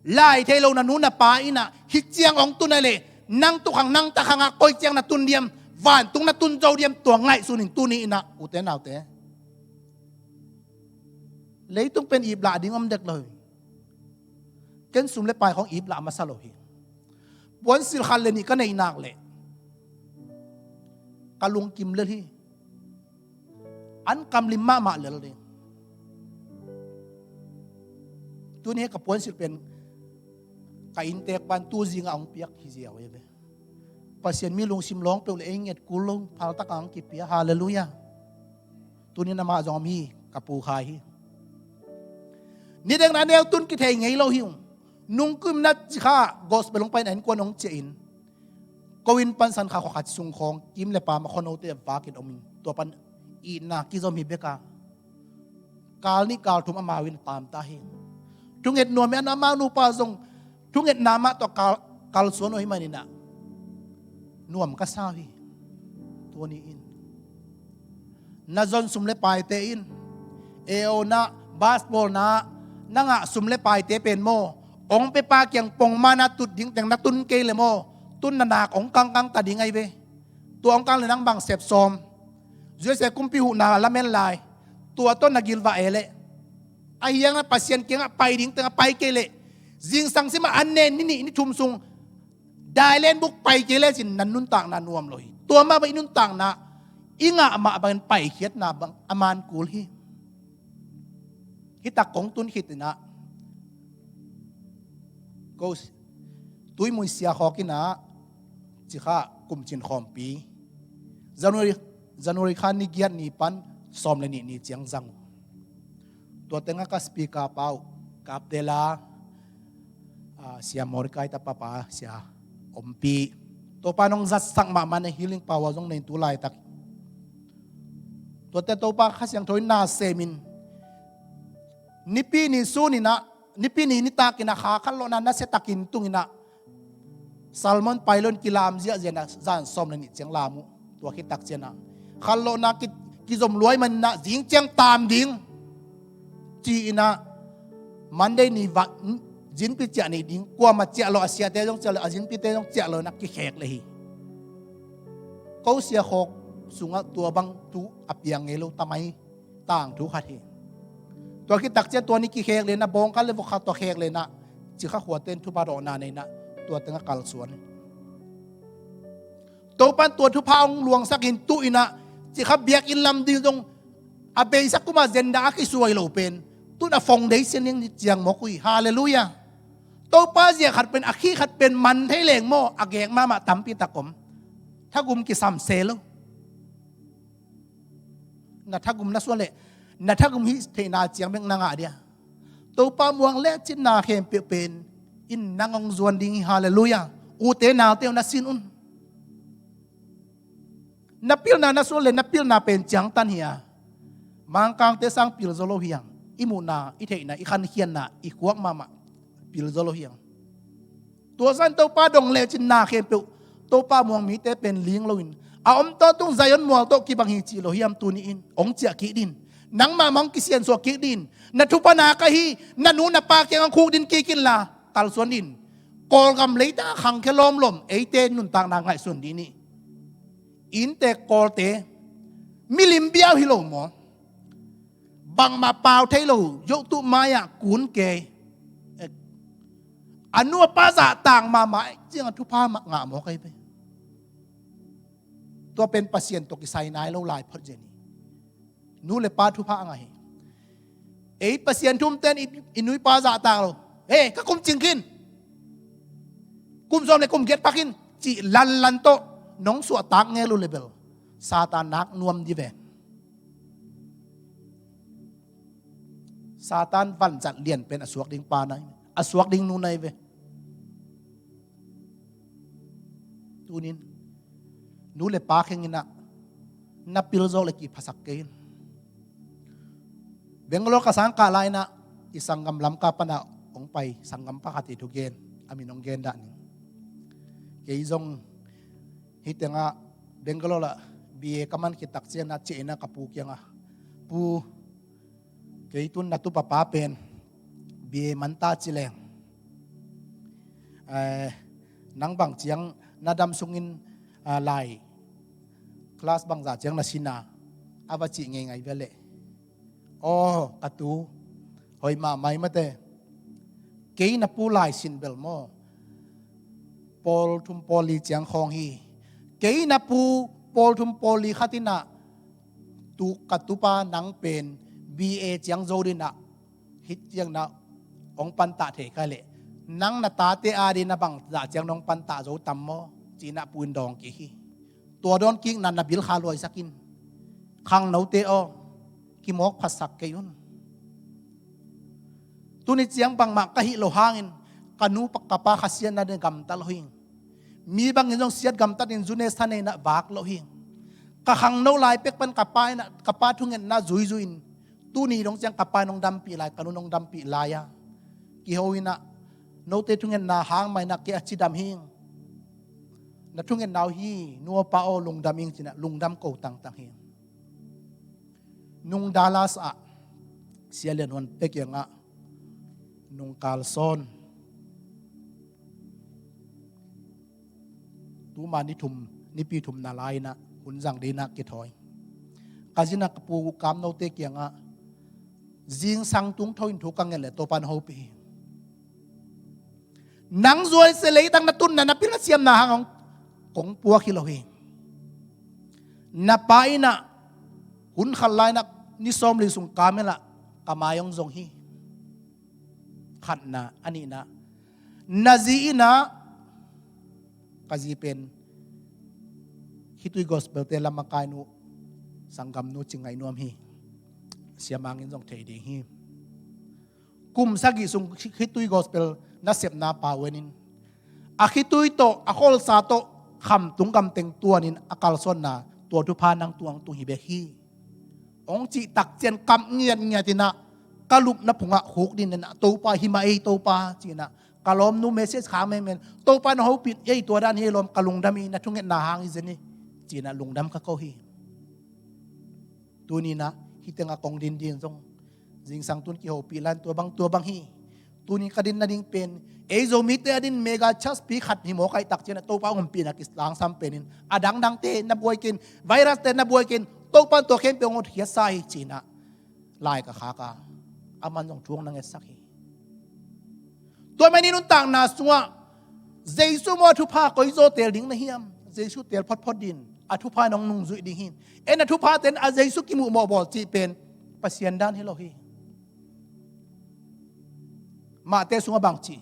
Lai thei lo na nu na pa inah hih ciang hong tun a leh nang tukhang nang takhangah koi ciang na tun diam, vantung na tun zo diam, tua ngaihsun in tuni inah ute naute. Leitung pen iplah ding om dek lo hi. Ken sum le pai khong iplah masa lo hi. Puansilh khat le nih ka neih nak leh ka lungkim lel hi. An kamlim mahmah lel ding. Tuni he ka puansilh pen ka inntek pan tu zingah hong piak hi ziau hi ve. Pasian mi lungsim lawng peuh le ei nget kul lo, phaltak ang kipia. Halleluiah. Tunin amah zong om hi, ka pu Khai hi. Nidekna neu tun kithei ngei lo hi ung. Nungkuimna Cikha gospel hong paina innkuan hong ciahin ko inn pansan kha khuakhat sung khawng kim le pam a khuanote a vakin omin tua pan itna kizom hi beka. Kal nih kal thum amau in a taamta hi. Thunget nuam hi an amau nupa zong thungetna mah tawh kal, kalsuan uh hi maninah nuam ka sa uh hi. Tua ni in na zon sum le paite in e aw na bas bawlna na ngah sum le paite pen maw hong pepa kiang pongma na tut ding teng na tun kei le maw tun na nak hong kangkang ta ding ahi ve. Tua hong kang le nang bang sep sawm. U S A kumpi huhna lamen lai tua tawh na gilvah e leh a hiang a Pasian kiangah pai ding tengah pai kei leh zingsang simah an nen ni nih ni thum sung dailen buk pai kei lecin na nuntakna nuam lo hi. Tua mah bang i nuntakna i ngah mah bangin paikhiatna bang a man kul hi. Hitak kong tun khitinah ko tuimui sia khawkinah Cikha kumcin khawmpi January, January kha ni giat ni pan sawm le nih ni ciang zang uh. Tua tengah ka speaker pa uh Kapdela, ah, Sia Mordecai tapa pa Sia Ompi. Topa nong zatsak mahmah na healing power zong nei tu laitak. Tuate Topa Kha Siangtho in na semin nipi ni suninah nipi ni nitakinah kha khat lawhna nasia takin tunginah Salmon pailon kilam ziahziah na zan sawm le nih ciang lam uh. Tua khitak cianah khat lawhna ki, kizom luai maninah zing ciang taam ding ci-inah Monday ni va zinpi ciah ni ding kuama ciah lo a siate zong ciah lo a zinpite zong ciah lo inah kikhek le hi. Ko sia khawk sungah tua bang thu a piang ngei lo tamai tangthu khat hi. Tua khit takciang tua ni kikhek lenah bawngkal le vok khat tua khek lenah Cikha khuate in thupha dawhna nei inah tua tengah kalsuan hi. Topan tua thupha hong luangsak in tu inah Cikha biakinn lam ding zong a beisa kumah zenda a kisuai lo pen tun a foundation in ciang mawk uh hi. Halleluiah. Topa zia khat pen a khih khat pen man thei leng maw a gek mahmah tampi tak om. Thagum kisam se lo. Na thagum na suan leh na thagum hih theihna ciang bek na ngah dia. Topa muang le cinna khempeuh pen in nang hong zuan ding hi. Halleluiah. Ute naute uh na sin un. Na pilna na suan le na pilna pen ciangtan hi a, Mangkangte sang pil zaw lo hiang. I muhna, i theihna, i khankhiatna, i khuak mahmah pil zaw lo hiang. Tua san Topa dong lecin na khempeuh Topa muang mite pen ling loin a om tawntung Zion mual tawh kibang hi cih lo hiam? Tuni in hong ciah kik din. Nangmah mah hong kisiansuah kik din. Na thupha nak ahi na nu na pa kiang hong khuk din kik inla kalsuan din. Kawlgam leitang a khangkhia lawmlawm eite nuntakna ngaihsun dih ni. Innte Kawlte milim biau hi lo maw? Bangmah pau thei lo, yohtuh mai-ah kun kei. A nu a pa zahtak mahmah ciangah thupha mah ngah mawk ahi ve. Tua pen Pasian tawh kisai nai lo lai phot zen hi. Nu le pa thupha a ngah hi. Ei Pasian thumten i, i nu i pa zahtak lo. He, ka kum cing khin. Kum sawm le kum giat pha khin. Cih lanlan tawh nong suahtak ngel uh le bel Satan nak nuam di ve. Satan vanzat lian pen a suak ding pa nai ve, a suak ding nu nai ve. Tunin nu le pa kheng inah na pil zawk le kiphasak kei in. Bangalore ka sang kah lai inah i sanggam Lamka panah hong pai sanggam pakhat i thugen a min hong gen dah ning. Kei zong hih tengah Bangalore ah B A ka man khit takciang ah ciah inah ka pu kiangah, "Pu, kei tun na tupa pa pen B A man ta ci leng, eh, nang bang ciang na dam sungin, ah, lai class bangzah ciang na sin a?" a va cih ngeingai ve leh. Aw, ka tu, hoih mahmah hi mate. Kei na pu lai sin bel maw, pawl thum pawl li ciang khawng hi. Kei na pu pawl thum pawl li khat inah tu ka tupa nang pen B A ciang zo dinah hih ciang na hong pantah thei kha leh nang na tate a dinah bangzah ciang nong pantah zo tam maw? Ci inah pu in dawng kik hi. Tua dawn kikna na bil kha luaisak in. Khangnote aw, kimawk phatsak kei un. Tuni ciang bangmah ka hih loh hangin ka nu pa ka pa khasiatna ding gamta lo hing. Mi bangin zong siat gamtat in zune sa nei inah vak lo hing. Ka khangno lai pek pan ka pa inah ka pa thungetna zuizui in tuni dong ciang ka pa in hong dampih lai, ka nu in hong dampih lai a, kiho inah note thungetna hang mah inah kei a cidam hing. Na thungetna uh hi, nu a pa aw, lungdam ing ci inah lungdam ko tangtang hi. Nung Dallas ah Sia Lian Huan te kiangah nung kalsawn tuma ni thum, nipi thum na lai inah hun zang dinah kithawi. Ka zinah ka pu Kam Note kiangah, "Zingsang tung tho in thu ka nget leh Topa na hopih hi. Nang zuai se leitang na tunna na pil na siamna hang hong kong puak hi lo hi. Na pa inah hun khat lai inah ni sawmli sung ka mel ah ka mai hong zong hi." Khatna, a nihna, na zi inah, ka zi pen Khitui Gospel te lam a kai nu, sanggamnu ci ngaih nuam hi. Sia Mang in zong thei ding hi. Kum sagih sung Khitui Gospel nasepna pa wen in a khitui tawh a kholsa tawh khamtung gamteng tuanin a kalsuanna tua thupha nang tuangtung hi bek hi. Hong cih takciang kap ngiatngiat inah ka lupna phungah khuk din inah, "Topa, hi mah ei Topa," ci inah ka lawmnu message khak menmen, "Topa na hopih ei, tua dan hi ei lawm, ka lungdam hi, na thungetna hang hi zen hi," ci inah lungdam ka ko hi. Tuni inah hih tengah kong din ding zong zingsang tun kihopih lai in tua bang tua bang hi. Tuni ka din nading pen, ei Zomite a din mega church pi khat hi mawk ahih tak ciangin ah Topa hong ompihna kilangsam penin, a dangdangte na buai kei in, virus te na buai kei in, Topa in tua khempeuh hong hotkhiatsa hi ci-in ah lai ka khak a, aman zong thu hong na ngetsak hi. Tua ahih manin i nuntakna sungah Jesu maw a thupha koi zaw teel ding na hiam? Jesu teel photphot din, a thupha in hong nungzuih ding hi. En a thupha ten a Jesu kimuhmawh bawl cih pen Pasian dan hi lo hi. Mahte sungah bang ci?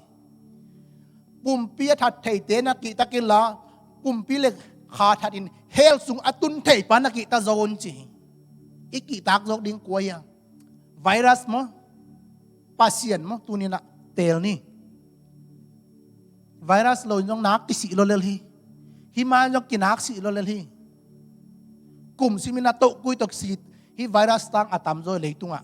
Pumpi a that theite na kihtak inla, pumpi le kha that in hell sung a tun theipa na kihta zaw un ci hi. I kihtak zawk ding kua hiam? Virus maw, Pasian maw? Tuni-in ah teel ni. Virus lo in zong nak kisih lua lel hi. Hih ma in zong kinak sih lua lel hi. Kum simin a tohkui tawh si hi. Virus tang a tamzaw hi leitungah.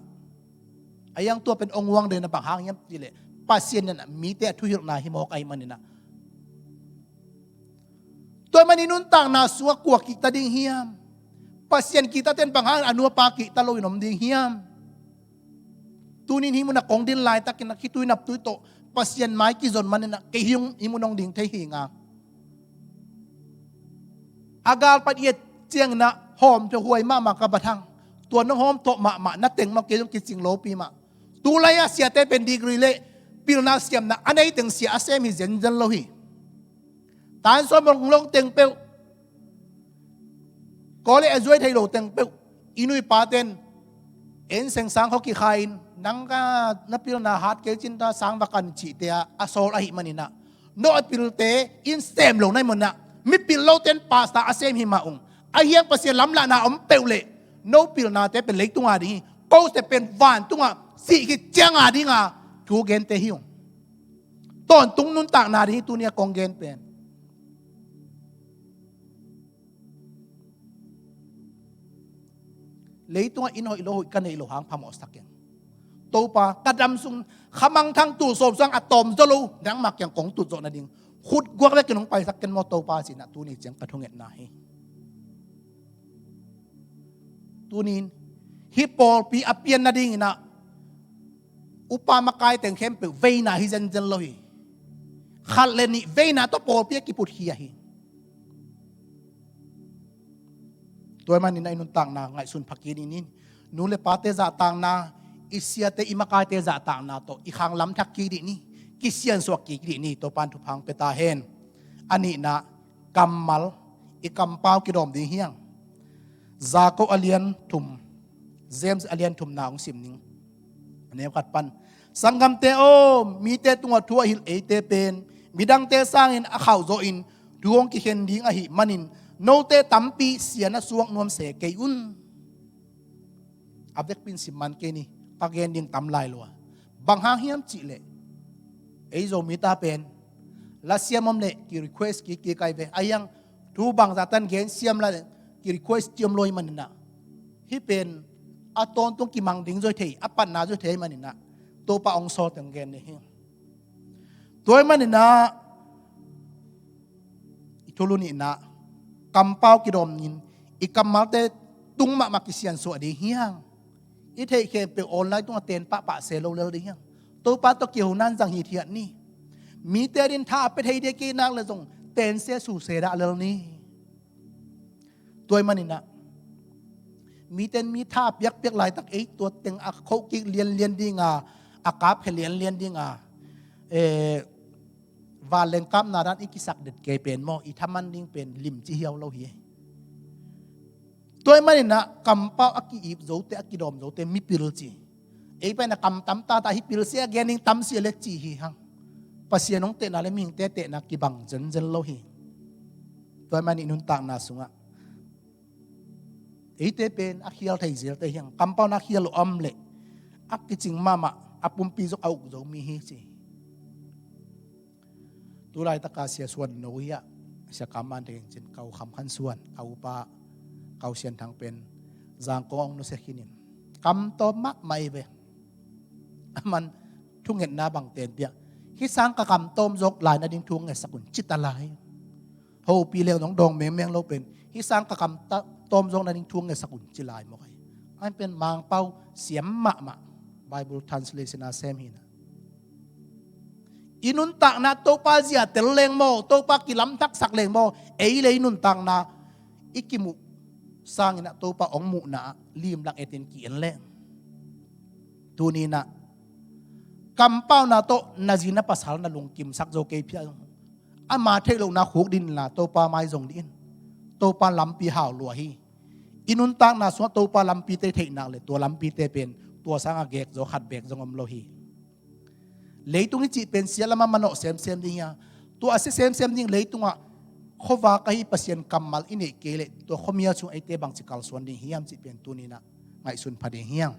A hiang tua pen hong uang den a, bang hang hiam cih leh Pasian in ah mite a thuhilhna hi mawk ahih manin ah. Tua ahih manin i nuntakna sungah kua kihta ding hiam? Pasian kihta ten bang hang a nu a pa kihta lo in om ding hiam? Tuni-in hih mun a kong din laitakin ah khitui naptui tawh Pasian mai kizon manin ah kei hih mun hong ding thei hi ing a. A gal pan i et ciangin ah hawmthawh huai mahmah ka bat hang. Tua nong hawmthawh mahmah na teng mah kei zong kicing lopi mah. Tu lai-a siate pen degree le pilna siamna a nei teng sia a sem hi zenzen lo hi. Tan sawm hong long teng peuh, college a zuai thei lo teng peuh, i nu i pate'n en seng sang khawng kikha in, nang ka na pilna hat kei cin ta sang va kan cihte a, a sawl ahih manin ah, no a pilte in sem lo na hih manin ah, mipil lote'n pastor a sem hi mah ung. A hiang Pasian lamlahna om peuh leh no pilnate pen leitung a ding hi. Ko te pen vantungah sih khit ciang a ding a thu gente hi ung. Tawntung nuntakna ding hi tuni a kong gen pen. Leitungah inn hoih lo hoih ka neih loh hang phamawhsak keng. Topa, ka dam sung khamangthang tul sawm sung a tawm zaw lo nangmah kiang kong tut zawh nading khut guak vekin hong paisak ken maw Topa, ci-in ah tuni ciang ka thungetna hi. Tuni-in hih pawlpi a pian nadingin ah upa makai teng khempeuh veina hi zenzen lo hi. Khat le nih veina tawh pawlpi a kiputkhia hi. Tua ahih manin ah i nuntakna ngaihsun pha kik dih ni. Nu le pate zahtakna, i siate i makaite zahtakna tawh i khang lam thak kik dih ni. Kisiansuah kik dih ni. Topa'n thupha hong pia ta hen. A nihna, kammal, i kampau kidawm ding hi hang. Jakob a lian thum, James a lian thumna hong sim ning. A neu khat pan, sanggamte aw, mite tungah thu a hilh eite pen midangte sangin a khauhzawhin thu hong kikhen ding ahih manin note tampi sian a suak nuam se kei un. A vekpi-in sim man kei ni, ka gen ding tam lai lua. Bang hang hiam cih leh ei Zomite pen lasiam om leh ki request kik kik ai ve. A hiang thu bangzah tan gen siam lai leh ki request ciam lo ahih manin ah, hih pen a tawntung kimang ding zaw hi thei, a patna zaw hi thei ahih manin ah Topa hong sawl teng gen ni hi. Tua ahih manin ah i thulu nihna, kampau kidawm in i kammalte tung mahmah kisiansuah ding hi hang. I theih khempeuh online tungah ten pahpah se lo lel ding hi hang. Topa tawh kiho nan zang hithiat ni. Mite a din tha a pia thei ding kei nak leh zong ten se su se dah lel ni. Tua ahih manin ah mite in mi tha a piakpiak laitak ei tua teng a khoh kik lianlian ding a, a kap khe lianlian ding a, eh, vanleng kapna dan i kisak det kei pen maw, i thaman ding pen limci hiau lo hi. Tua ahih manin ah kampau a ki-ip zote, a kidawm zote mipil ci. Ei pen a kam tam tata hi, pilsia gen ding tamsia le ci hi hang. Pasian hong tehna le mihingte tehna kibang zenzen lo hi. Tua ahih manin i nuntakna sungah eite pen a khial thei zelte hi hang. Kampau na khial lo om leh a kicing mahmah, a pumpi zong a uk zo mi hi ci. Tu laitaka Sia Suan No hi a, Sia Kam Man Theng Cin, Kau Kham Khan Suan, a upa Kau Sian Thang pen Zangkong hong nusia khinin kam tawm mahmah hi ve. Aman thungetna bang ten pia, hih sang ka kam tawm zawk lai nading thu hong ngetsak un ci ta lai. Hopi leng dong dawng mengmeng lo pen hih sang ka kam ta-, tawm zawk nading thu hong ngetsak un ci lai mawk hi. Aman pen Mangpau siam mahmah, Bible translation a sem hi na. I nuntakna Topa zia tel leng maw, Topa kilamthaksak leng maw, ei le i nuntakna i kimuh sangin ah Topa hong muhna ah limlang etin ki-en leng. Tuni-in ah kampauna tawh na zi na pasal na lungkimsak zo kei phial, ama theih lohna khuk ding inla Topa mai zong dih in. Topa lampi hau lua hi. I nuntakna sungah Topa lampite theih nak le tua lampite pen tua sangah gek zaw khat beek zong om lo hi. Leitung i cih pen sia lamah manawh semsem ding hi a, tua a sia semsem ding leitungah khuavak ahi Pasian kammal i neih kei leh tua khuamial sung eite bangci kalsuan ding hiam cih pen tuni-in ah ngaihsun pha ding hiam?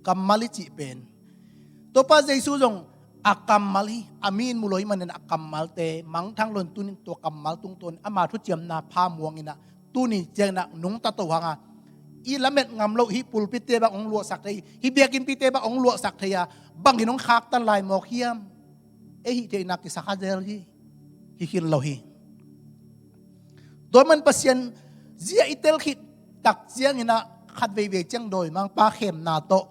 Kammal i cih pen Topa Jesu zong a kammal hi, a mi in mu lo ahih manin a kammalte mangthang lo-in tuni-in tua kammal tungtawn ama thuciamna pha muang in ah tuni ciangin ah nungta to hang a, i lamet ngam loh hih pulpitte bang hong luahsak thei, hih biakinnpite bang hong luahsak thei a, bangin hong khaktan lai mawk hiam? Ei hih theihna kisa kha zel hi. Hi khin lo hi. Tua man Pasian zia i tel khit tak ciangin ah khat veivei ciang dawimangpa khemna tawh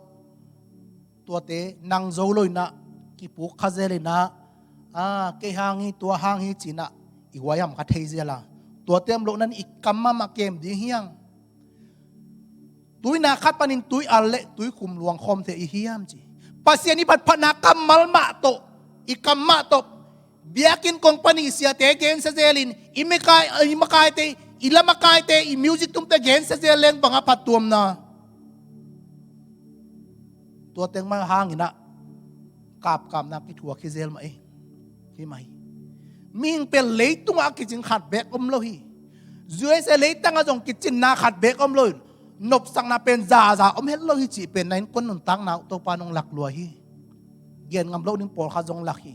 tuate nang zo lo-in ah kipuk kha zel in ah, a, kei hang hi, tua hang hi ci-in ah i huaiham kha thei zel a, tuate om loh nan i kam mahmah kem ding hiang. Tuina khat panin tui al le tui khum luang khawm thei i hiam ci. Pasian i phatphatna kammal mah tawh, i kam mah tawh biakinn kong panih siate gensia zelin i makai, i makaite, i la makaite, i music tumte gensia zel leng bang a phattuamna? Tua teng mah hangin ah kapkapna kithuak hi zel mah ei. Hi mah hi. Mihing pen leitungah a kicing khat beek om lo hi. U S A leitangah zong kicinna khat beek om lo hi. Nopsakna pen zaza om het lo hi cih pen na innkuan nuntakna uh Topa nong lak lua hi. Gen ngam loh ding pawlkhat zong lak hi.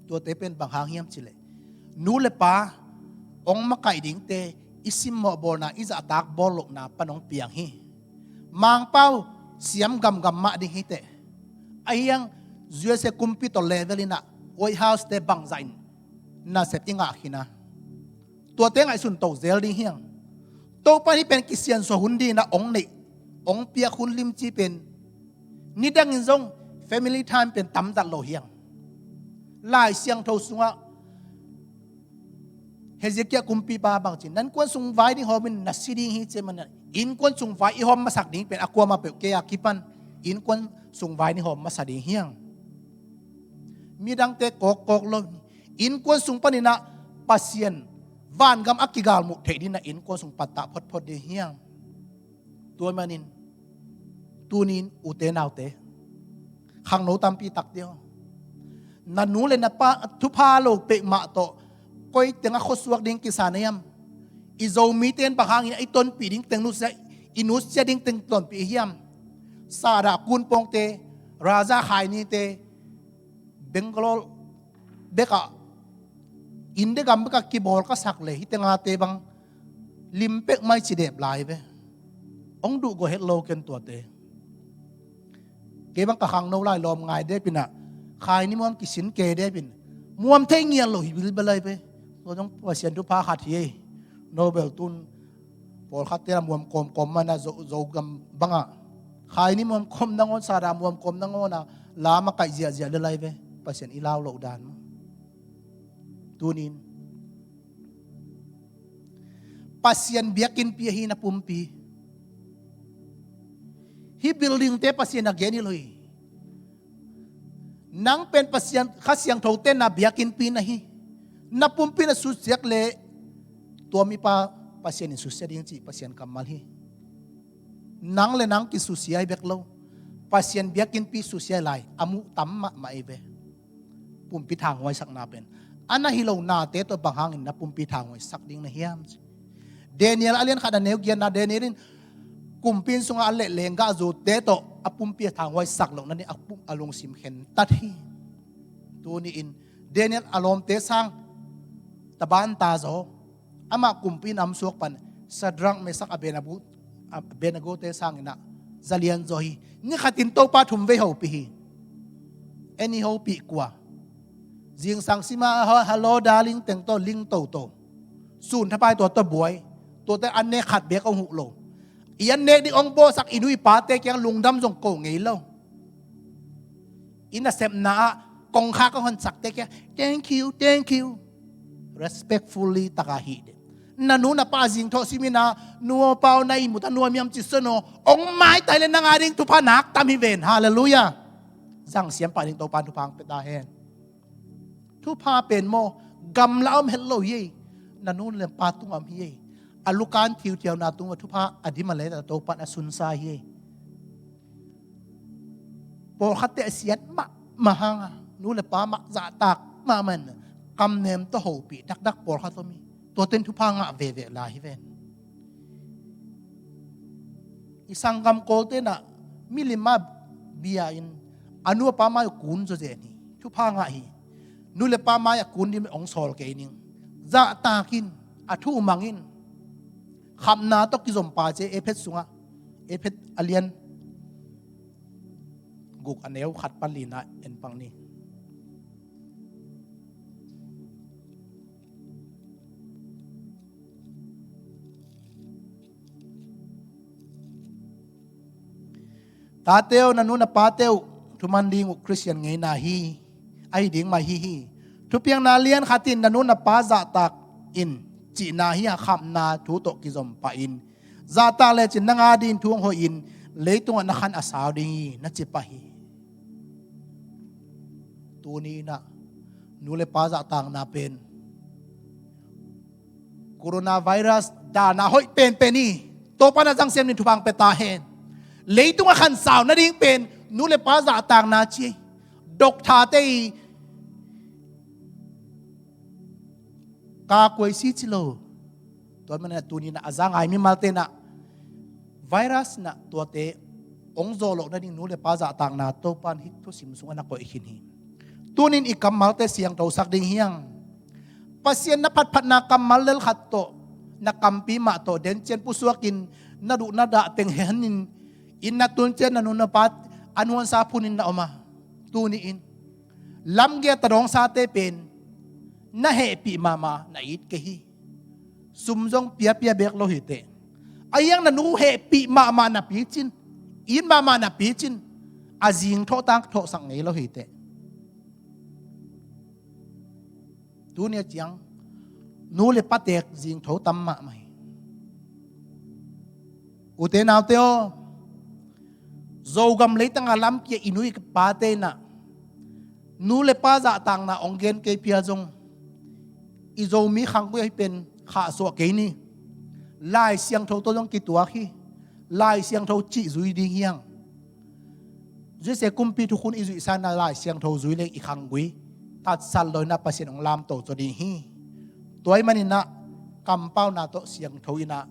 Tuate pen bang hang hiam cih leh nu le pa hong makaih dingte i simmawh bawlna, i zahtak bawl lohna pan hong piang hi. Mangpau siam gamgam mah ding hi teh. Ahi hang U S A kumpi tawh level in ah White House te bangzah in nasep i ngah khin a, tuate ngaihsun to zel ding hiang. Topa hih pen kisiansuah hun ding in ah hong neih, hong piak hun limci pen nidangin zong family time pen tamzat lo hiang. Lai Siangtho sungah Hezekiah kumpipa bangci, na innkuan sung vai ding hawmin na si ding hi ci-a, man innkuan sung vai i hawm masak ding pen a kuamah peuh kei a kipan innkuan sung vai ni hawm masa ding hiang. Midangte kawkkawk lo, innkuan sung panin ah Pasian vangam a kigalmuh theih ding in ah innkuan sung pattah photphot ding hiang. Tua manin tuni-in ute naute, khangno tampi takte aw, na nu le na pa thupha lo peuhmah tawh koi tengah khuasuak ding kisa na hiam? I Zomite in bang hangin i tonpih ding teng nusia, i nusia ding teng tonpih hiam? Sahdah kunpawngte, Raza Khainite, Bangalore bekah, India gam bekah kibawl ka sak le hih tengate bang lim pek mai ci dep lai ve. Hong duh gawh het lo ken tuate. Kei bang ka khangno lai lawm ngai dep in ah, Khaini muam kisin kei dep in, muam thei ngial lo hi bilbel lai ve. Tua zong Pasian thupha khat hi ei. Nobel tun pawlkhatte la muam kawmkawm mana Zo, Zogam bangah Khaini muam kawm nangawn, Sahdah muam kawm nangawn a la makaih ziahziah le lai ve. Pasian i lau loh dan maw? Tunin Pasian biakinnpi ahi na pumpi. Hih buildingte Pasian a gen hi lo hi. Nang pen Pasian Kha Siangtho tenna biakinnpi na hi. Na pumpi na susiat le tua mipa Pasian in susia ding cih Pasian kammal hi. Nang le nang kisusia hi bek lo, Pasian biakinnpi susia lai a muh tam mahmah hi ve. Pumpi thanghuaisakna pen a na hi lo nate tawh bang hangin na pumpi thanghuaisak ding na hiam? Daniel a lian khat a neu giatna, Daniel in kumpi inn sungah a leh lenggahzute tawh a pumpi a thanghuaisak loh nading a pum, a lungsim khentat hi. Tuni-in Daniel a lawmte sang taban ta zaw, amah kumpi in a om suak pan Shadrach, Meshach, Abednego, Abednego-te sangin ah zalian zaw hi. Ni khatin Topa thum vei hopih hi. En i hopih kua? Zingsang sima ha, hello darling teng tawh ling toto. Sun thapai tua tawh buai. Tuate an ne khat bek hong huh lo. I an nek ding hong bawlsak i nu i pate kiang lungdam zong ko ngei lo. I nasepna ah kongkhak hong honsakte kiang, "Thank you, thank you." Respectfully taka hih ding. Na nu na pa zingthawh simin ah, "Nu aw pa aw, na ihmut a nuam hiam?" ci sawn aw. Hong maitai leh nang a ding thupha nak tam hi ven. Halleluiah. Zang siam pah ding Topa'n thupha hong pia ta hen. Thupha pen maw, gamla om het lo hi ei. Na nu le pa tungah om hi ei. A lukan thiuthiauna tungah thupha a dim a let a Topa'n a sunsa hi ei. Pawlkhatte a siat mahmah hangah nu le pa mah zahtak mahmah in kamnem tawh hopih dakdak pawlkhat om hi. Tuate in thupha ngah veve lai hi ven. I sanggam Kawlte in ah milim a bia in a nu a pa mai-ah kun zawzen hi. Thupha ngah hi. Nu le pa mai-ah kun ding hong sawl kei ning. Zahtak in, a thu mang in. Khamna tawh kizom pa ci ei, Efesa sungah. Efesa a lian guk a neu khat pan lina en pang ni. Tate aw, na nu na pate uh thuman ding uh Khristian ngeina hi, ahi ding mah hi hi. Thupiakna lian khat in na nu na pa zahtak in cihna hi a, khamna thu tawh kizom pah in. Zahtak lecin nang a ding thu hong hoih in, leitungah na khan a sau ding hi, na ci pah hi. Tuni in ah nu le pa zahtakna pen coronavirus dan a hoih penpen hi. Topa'n a zangsiam ding thupha hong pia ta hen. Leitung a khansau nading pen nu le pa zahtakna ci ei. Doctor-te i ka kuai si ci lo. Tua manin ah tuni in ah a za ngai mimalte in ah virus in ah tuate hong zawh loh nading nu le pa zahtakna Topa'n hih thusim sungah na koih khin hi. Tuni in i kammalte siangthosak ding hi hang. Pasian na phatphatna kammal lel khat tawh, na kampi mah tawh, den ciang pusuak in, na duh na dah teng hen in, inn na tun ciang na nu na pa an huansa phun in na om a. Tuni in lamgiat a dawngsate pen na hehpih mahmah na it kei hi. Sum zong piapia bek lo hi teh. A hiang na nu hehpih mahmah na picin, it mahmah na picin, a zingthawh tang thawhsak ngei lo hi teh. Tuni a ciang nu le pa tek zingtho tam mahmah hi. Ute naute aw, Zogam leitang a lamkia i nu i pate in ah nu le pa zahtakna hong gen kei phial zong, i Zomi khanggui ahi pen khahsuah kei ni. Lai Siangtho tawh zong kituak hi. Lai Siangtho cih zui ding hi hang. Zuise kumpi thukhun i zuihsa in ah Lai Siangtho zui leng i khanggui tatsat lo in ah Pasian hong lamto zaw ding hi. Tua ahih manin ah kampauna tawh siangtho in ah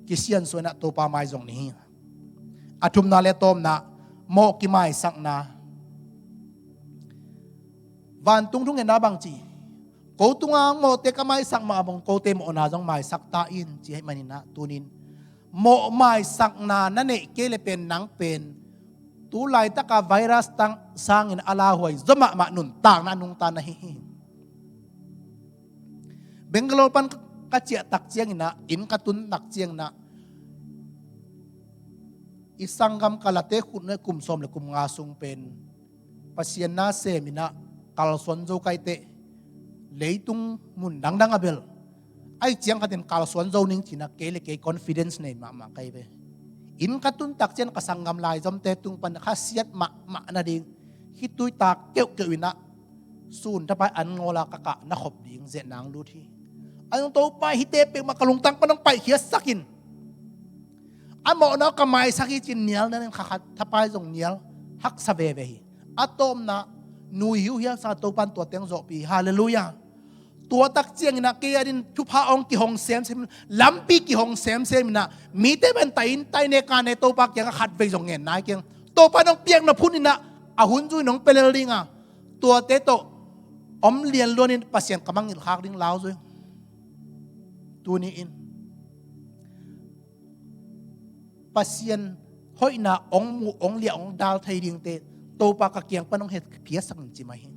kisiansuah in ah Topa mai zong ni hi. A thumna le tawpna, mawh kimaisakna. Vantung thungetna bang ci? Ko tunga mawhte ka maisak mah bang kote mawhna zong maisak ta in, ci ahih manin ah tuni in mawh maisakna na neih kei leh pen nang pen tu laitaka virus tang sangin a lauhuai zaw mahmah nuntakna a nungta na hi hi. Bangalore pan ka ciah tak ciangin ah, inn ka tun tak ciangin ah, i sanggam ka late khut nuai kum sawm le kum nga sung pen Pasian na sem in ah kalsuan zo kai teh, leitung mun dangdang a bel. Ahih ciang khat in kalsuan zo ning ci-in ah kei le kei confidence nei mahmah kai ve. Inn ka tun tak ciang ka sanggam laizomte tung pan khasiat mahmah nading khitui tak keuhkeuh in ah sun thapai an ngawl a ka kah na khop ding zia nang lut hi. A zong Topa, hihte peuhmah ka lungtang pan hong paihkhiatsak in. A mawhna ka maisak hi ci-in nial nading kha khat thapai zong nial haksa veve hi. A tawpna, nui hiuhiau sa Topa'n tua teng zawhpih hi. Halleluiah. Tua tak ciangin ah kei adingin thupha hong kihong semsem, lampi kihong semsem in ah mite pen tai inn tai ne ka ne Topa kiangah khatvei zong ngen nai keng. Topa'n hong piak nop hun in ah a hun zui nong pia lel ding a, tuate tawh om lianluanin Pasian ka mangngilh khak ding lau zui. Tuni in Pasian hoihna hong muh, hong liah, hong dal thei dingte Topa ka kiang pan hong hehpihsak in ci mai hi.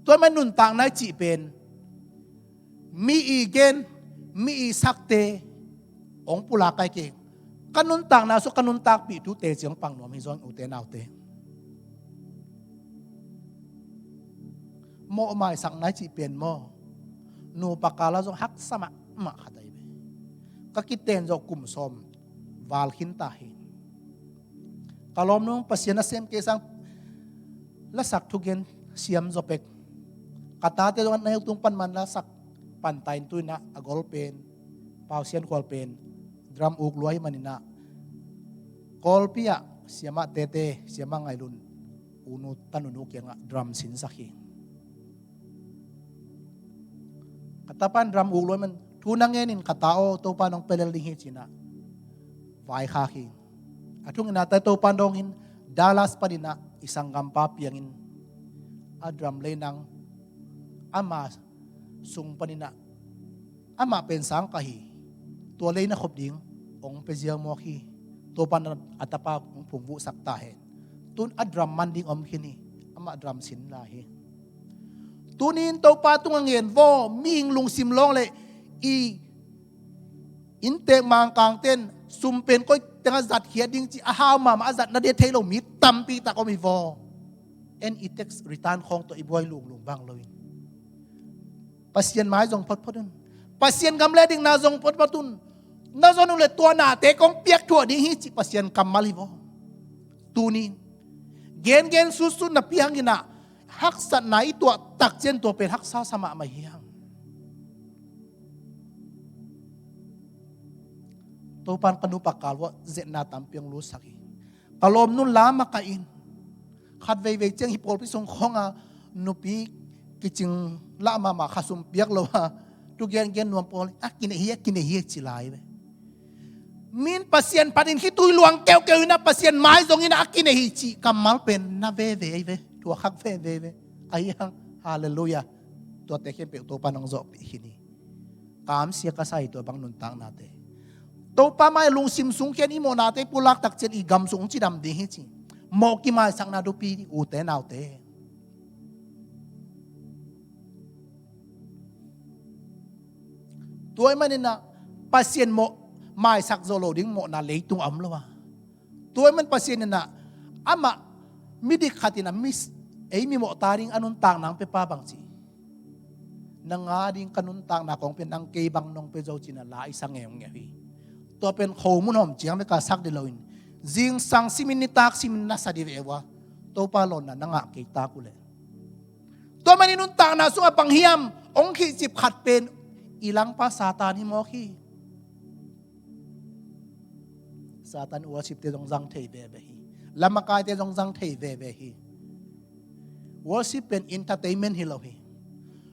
Tua man nuntakna i cih pen mi i gen, mi i sakte hong pulak kai kei. Ka nuntakna sung ka nuntakpih tute ciang pang nuam hi zong ute naute. Mawh maisak nai cih pen maw, nupa kala zong haksa mahmah khat ahi ve. Ka kiten zawh kum sawm val khin ta hi. Ka lawmnu Pasian a sem kei sang lasak thugen siam zaw pek. Ka tate zong a neu tung pan man lasak pan ta in tu in ah a gol pen, Pau Sian Khual pen drum uk luai man in ah Kawlpi ah siamah tete, siamah Ngailun unu tanunu kiangah drum sinsak hi. Ka tapa in drum uk luai man, thu na ngen in ka ta aw, Topa nong pelel ding hi ci in ah vaikhak hi. A thung in ah tai Topa dawng in Dallas pan in ah i sanggampa piang in a drum lei nang ama sung pan in ah amah pen sang ka hi. Tua lei na khop ding hong pia ziau mawk hi. Topa in a tapa hong phungvuhsak ta hen. Tun a drum man ding om khin hi. Amah drum sin lai hi. Tuni in Topa tungah ngen vaw, mihing lungsim lawng le i inntek Mangkangte in sum pen koi tengah zat khia ding ci a hau mahmah a zat na dia thei lo mi tampi tak om hi vaw. En i tax return khawng tawh i buai lunglung bang lo in Pasian mai zong photphot un. Pasian gam le dikna zong photphot un. Na zon uh le tua nate kong piak thuah ding hi cih Pasian kammal hi vaw. Tuni in gengen sutsun na piang in ah haksatna i tuah takcian tua pen haksa sa mahmah hi hang. Topan ka nupa kal uah zetna tampi hong lutsak hi. Ka lawmnu lam a ka in khat veivei ciang hi pawlpi sung khawng a nupi kicing lah mahmah kha sum piak lo a tu gengen nuam pawl a kinei hi a kinei hi a ci lai ve. Min Pasian phat in khitui luang keukeu in a Pasian mai zong in a kinei hi cih kammal pen na veve hi ve. Tua khak veve hi ve. Ahi hang halleluiah. Tuate khempeuh Topa nang zawhpih khin hi. Kamsia ka sa hi tua bang nuntaknate. Topa mai lungsim sung khian i mawhnate pulak takcian i gam sung cidam ding hi ci. Mawh kimaisakna dupi ute naute. Tua ahih manin ah Pasian mawh maisak zo lo ding mawhna leitung a om lo a. Tua ahih man Pasian in ah amah midik khat in ah mi, ei mimawh ta ding a nuntakna hong pia pa bang ci. Na nga ding ka nuntakna kong pia nang kei bang nong pia zo ci in ah la i sa ngeungeu hi. Tua pen khomun hawm ciang bek a sak dih lo in zingsang simin nitak simin na sa dih ve ua. Topa lawnna na ngah kei tak uh leh. Tua man i nuntakna sungah bang hiam hong khihcip khat pen i langpa Satan hi mawk hi. Satan worship te zong zang thei veve hi. Lamakaite zong zang thei veve hi. Worship pen entertainment hi lo hi.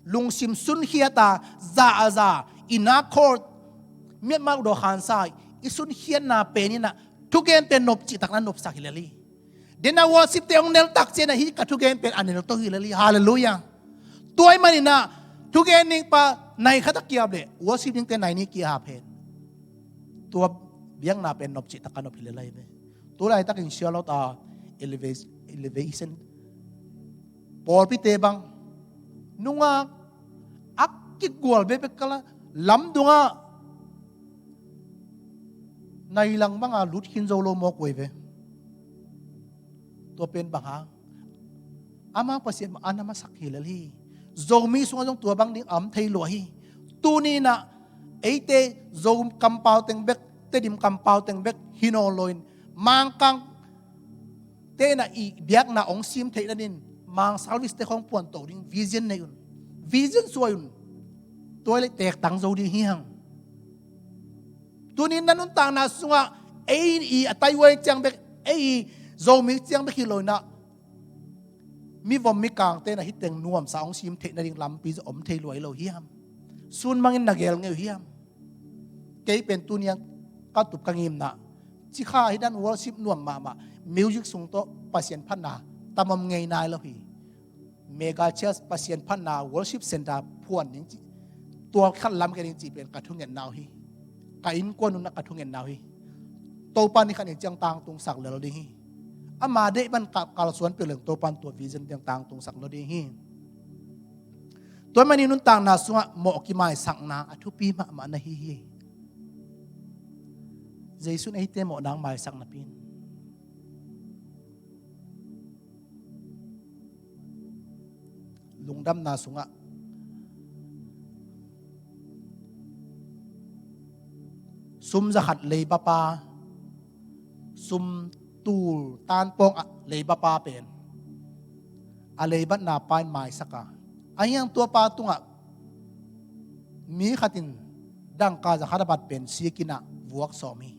Lungsim sunkhiat a za a za i na court miatmal dawh khansa i sunkhiatna pen in ah thugente nopcih takna nopsak hi lel hi. Den a worship te hong nel takcian ah hih ka thugen pen a nel to hi lel hi. Halleluiah. Tua ahih manin ah thugen ding pa nai khat a kiap leh worship dingte nai nih kiap hen. Tua biakna pen nopcih tak a nop hi lel hi ve. Tu laitakin Charlotte a elevation, elevation pawlpite bang nungak a kigual bekbek kala lamdungah nailang banga lut khin zo lo mawk uh ve. Tua pen bang hang? Ama Pasian mah a na masak hi lel hi. Zomi sungah zong tua bang ding a om thei lua hi. Tuni in ah eite Zo kampau teng bek, Tedim kampau teng bek hi nawn lo in Mangkang te in ah i biakna hong sim theih nadin Mang service te khawng puanto ding vision nei un. Vision suai un. Tua leh tektang zo ding hi hang. Tuni in na nuntakna sungah ei i a Taiwan ciang bek, ei i Zomi ciang bek hi lo in ah mivom mikangte in ah hih teng nuamsa hong sim theih nading lampi zong om thei lua hi lo hiam? Sun mangin na gel ngei uh hiam? Kei pen tuni a ka tup ka ngimna cikha hi dan worship nuam mahmah music sung tawh Pasian phatna tam om ngei nai lo hi. Mega church Pasian phatna worship center phuan ding cih tua khat lam kei ding cih pen ka thungetna uh hi. Ka innkuan un ah ka thungetna uh hi. Topa ni khat ni ciang tangtungsak lel ding hi. Ama deih ban ka kalsuan peuh leng Topa in tua vision ciang tangtungsak lo ding hi. Tua manin nuntakna sungah mawh kimaisakna a thupi mahmah na hi hi. Jesuh in eite mawhna hong maisak napi in lungdamna sungah sum zakhat leibapa, sum tul tanpawng a leibapa pen a leibatna pa in maisak a, a hiang tua pa tungah mi khat in dangka zakhat a bat pen sik in ah vuak sawm hi.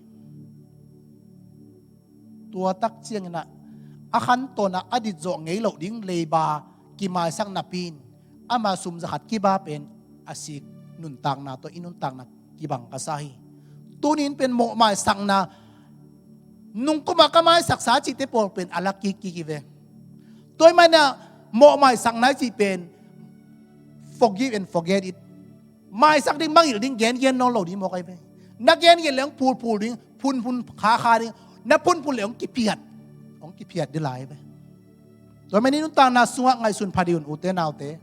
Tua tak ciangin ah a khantawn ah a dit zawh ngei loh ding leiba kimaisak napi in ama sum zakhat kiba pen a sik nuntakna tawh i nuntakna kibang ka sa hi. Tuni in pen mawh maisakna nungkum a ka maisaksa cihte pawl pen a la kikkik hi ve. Tua ahih manin ah mawh maisakna i cih pen forgive and forget it. Maisak ding, mangngilh ding, gengen nawn lo ding mawk ahi ve. Na gengen leh hong phulphul ding, phunphun khakha ding. Na phunphun leh hong kiphiat, hong kiphiat ding lai ve. Tua manin nuntakna sungah ngaihsun pha dih un, ute naute.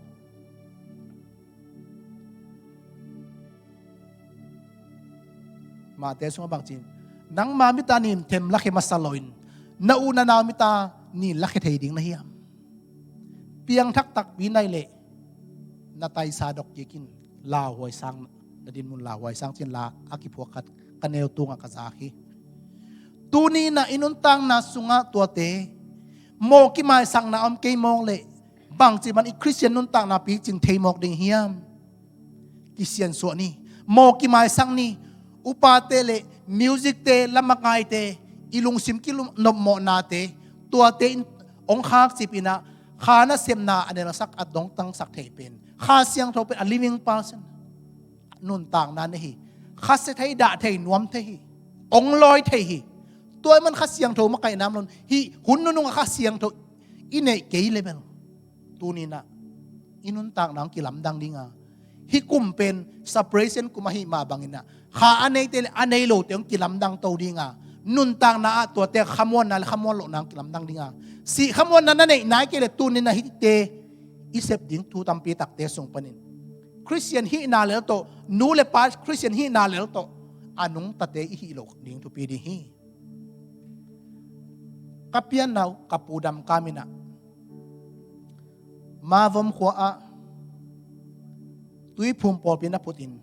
Matthai sungah bang ci hiam? Nangma mit a nin them lakhia masa lo-in na u na nau mit a nin lakhia thei ding na hiam? Piangthak takpi na hih leh na taisa dok kik in, lauhuai sang, na dinmun lauhuai sang, ci-in la a kiphuak khat ka neu tungah ka zak hi. Tuni in ah i nuntakna sungah tuate mawh kimaisakna om kei mawk leh bangci bangin i Khristian nuntakna picing thei mawk ding hiam? Kisiansuah ni. Mawh kimaisak ni. Upate le musicte, lamangaite, i lungsim kinopmawhnate, tuate in hong khakcip in ah kha nasepna a nelsak, a dongtangsak thei pen, Kha Siangtho pen a living person, nuntakna nei hi. Khasia thei, dah thei, nuam thei hi. Hong lawi thei hi. Tua ahih manin Kha Siangtho makaihna om lo-in hih hun nunung a Kha Siangtho i neih kei leh bel tuni in ah i nuntakna hong kilamdang ding a, hih kum pen separation kum ahih mah bangin ah kha a neite le a nei lote hong kilamdang to ding a, nuntakna ah tuate khamuanna le khamuan lohna hong kilamdang ding a, sih khamuanna na neih nai kei leh tuni in ah hihte i sep ding thu tampi takte sung panin Khristian hihna lel tawh, nu le pa Khristian hihna lel tawh a nungtate i hih loh ding thupi ding hi. Ka pianna uh ka pu Dam Kam in ah Mavom khua ah Tuiphum pawlpi na phut in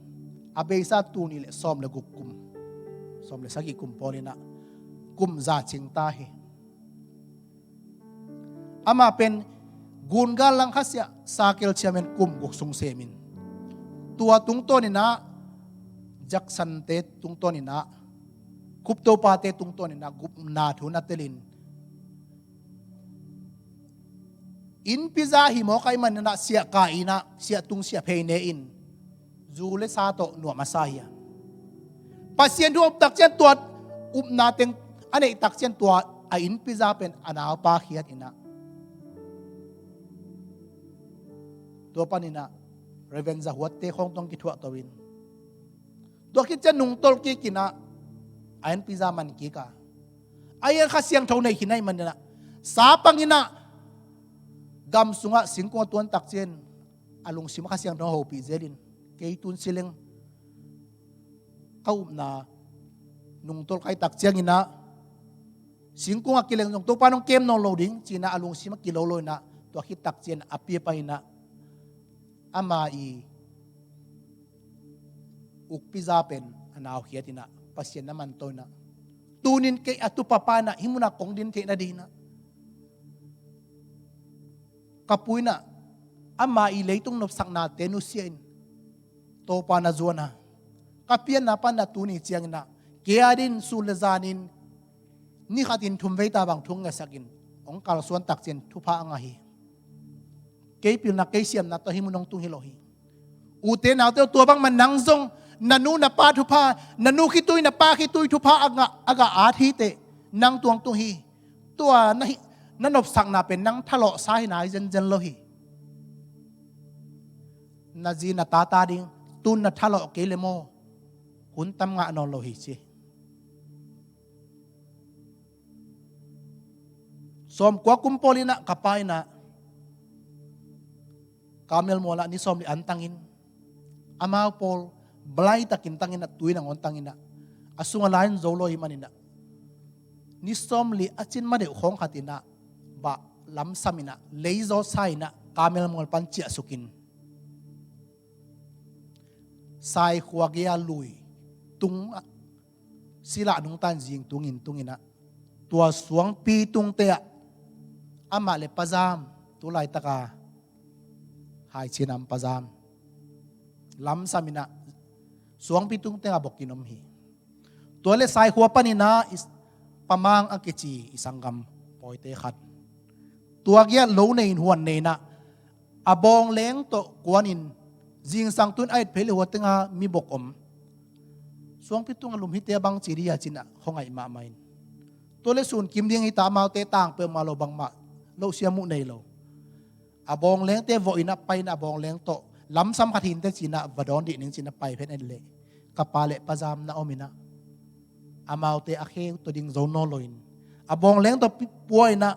a beisa tul nih le sawm le guk kum, sawm le sagih kum pawl in ah kum za cing ta hi. Amah pen Gungal Langkhasiah Circle Chairman kum guk sung sem in, tua tungtawn in ah Jackson-te tungtawn in ah, Khup Topate tungtawn in ah gupna thu na tel in, innpi za hi mawk ahih manin ah siah kai in ah, siah tung siah phei ne in, zu le sa tawh nuam a sa hi a. Pasian thu a up tak ciang tua upna teng a neih tak ciang tua a innpi za pen a naupa khiat in ah, tua panin ah Reverend Za Huatte khawng tawh kithuah to in, tua khit ciang nungtolh kik in ah a innpi za man kik a, a hiang Kha Siangtho nei khin ahih manin ah sa pang in ah gam sungah singkung a tuan tak ciang a lungsim Kha Siangtho hopih zel in, kei tun si leng ka upna nungtolh ka hih tak ciang in ah singkung a kileng zong Topa nong kem nawn lo ding ci in ah a lungsim a kilawlaw in ah, tua khit tak ciang a piapa in ah ama i ukpi za pen a nau khiat in ah Pasian na man to in ah, tunin kei a tupa pa in ah hih mun ah kong din theih nading in ah ka pu in ah ama i leitung nopsaknate nusia in Topa na zuan a, ka pianna pan ah tuni ciang in ah kei a din sun le zan in ni khat in thum vei ta bang thu hong ngetsak in hong kalsuan tak ciang thupha a ngah hi. Kei pilna, kei siamna tawh hih mun hong tung hi lo hi. Ute naute, tua bangmah nang zong na nu na pa thupha, na nu khitui na pa khitui thupha a ngah, a ngah at hi teh nang tuang tung hi. Tua na hih, na nopsakna pen nang thalawhsa hi nai zenzen lo hi. Na zi na tate ading tun na thalawh kei le maw, hun tam ngah nawn lo hi ci. Sawmkua kum pawl in ah ka pa in ah Karmel mualah ni sawm le antangin, amau pawl, balai takin tanginah, tui nangawn tanginah, a sungah lai-in zo lo hi maninah, ni sawm le a cin madeuh khawng khatinah, bah lamsaminah, leizaw sa-inah, Karmel mual pan ciahsukin, saikhua gei-a lui tungah, silah nungta-in zing tungin tunginah, tua suangpi tungte ah, amah le pazam, tu laitaka haicinam pazam, lamsaminah, suangpi tungte ah bokin om hi. Tua le saikhua paninah, i s-, Pamang a kici i sanggam pawite khat, tua giat lo nei-in huan nei-inah, a bawngleng tawh kuanin, zingsang tun a et phei le hua tenga mi bok om. Suangpi tungah lum hite a bang ci dih a cinah, khuangaih mahmah in. Tua le sun kim ding hita, amaute tang peuhmah lo, bangmah lohsiam uh nei lo. A bawnglengte vawhinah, painah a bawngleng tawh, lamsam khat hinte cinah, va dawn dih ning cinah, pai phen en leh, ka pa le pazam na ominah, amaute a kheu tawh ding zo nawn loin, a bawngleng tawh pi-, pua-inah,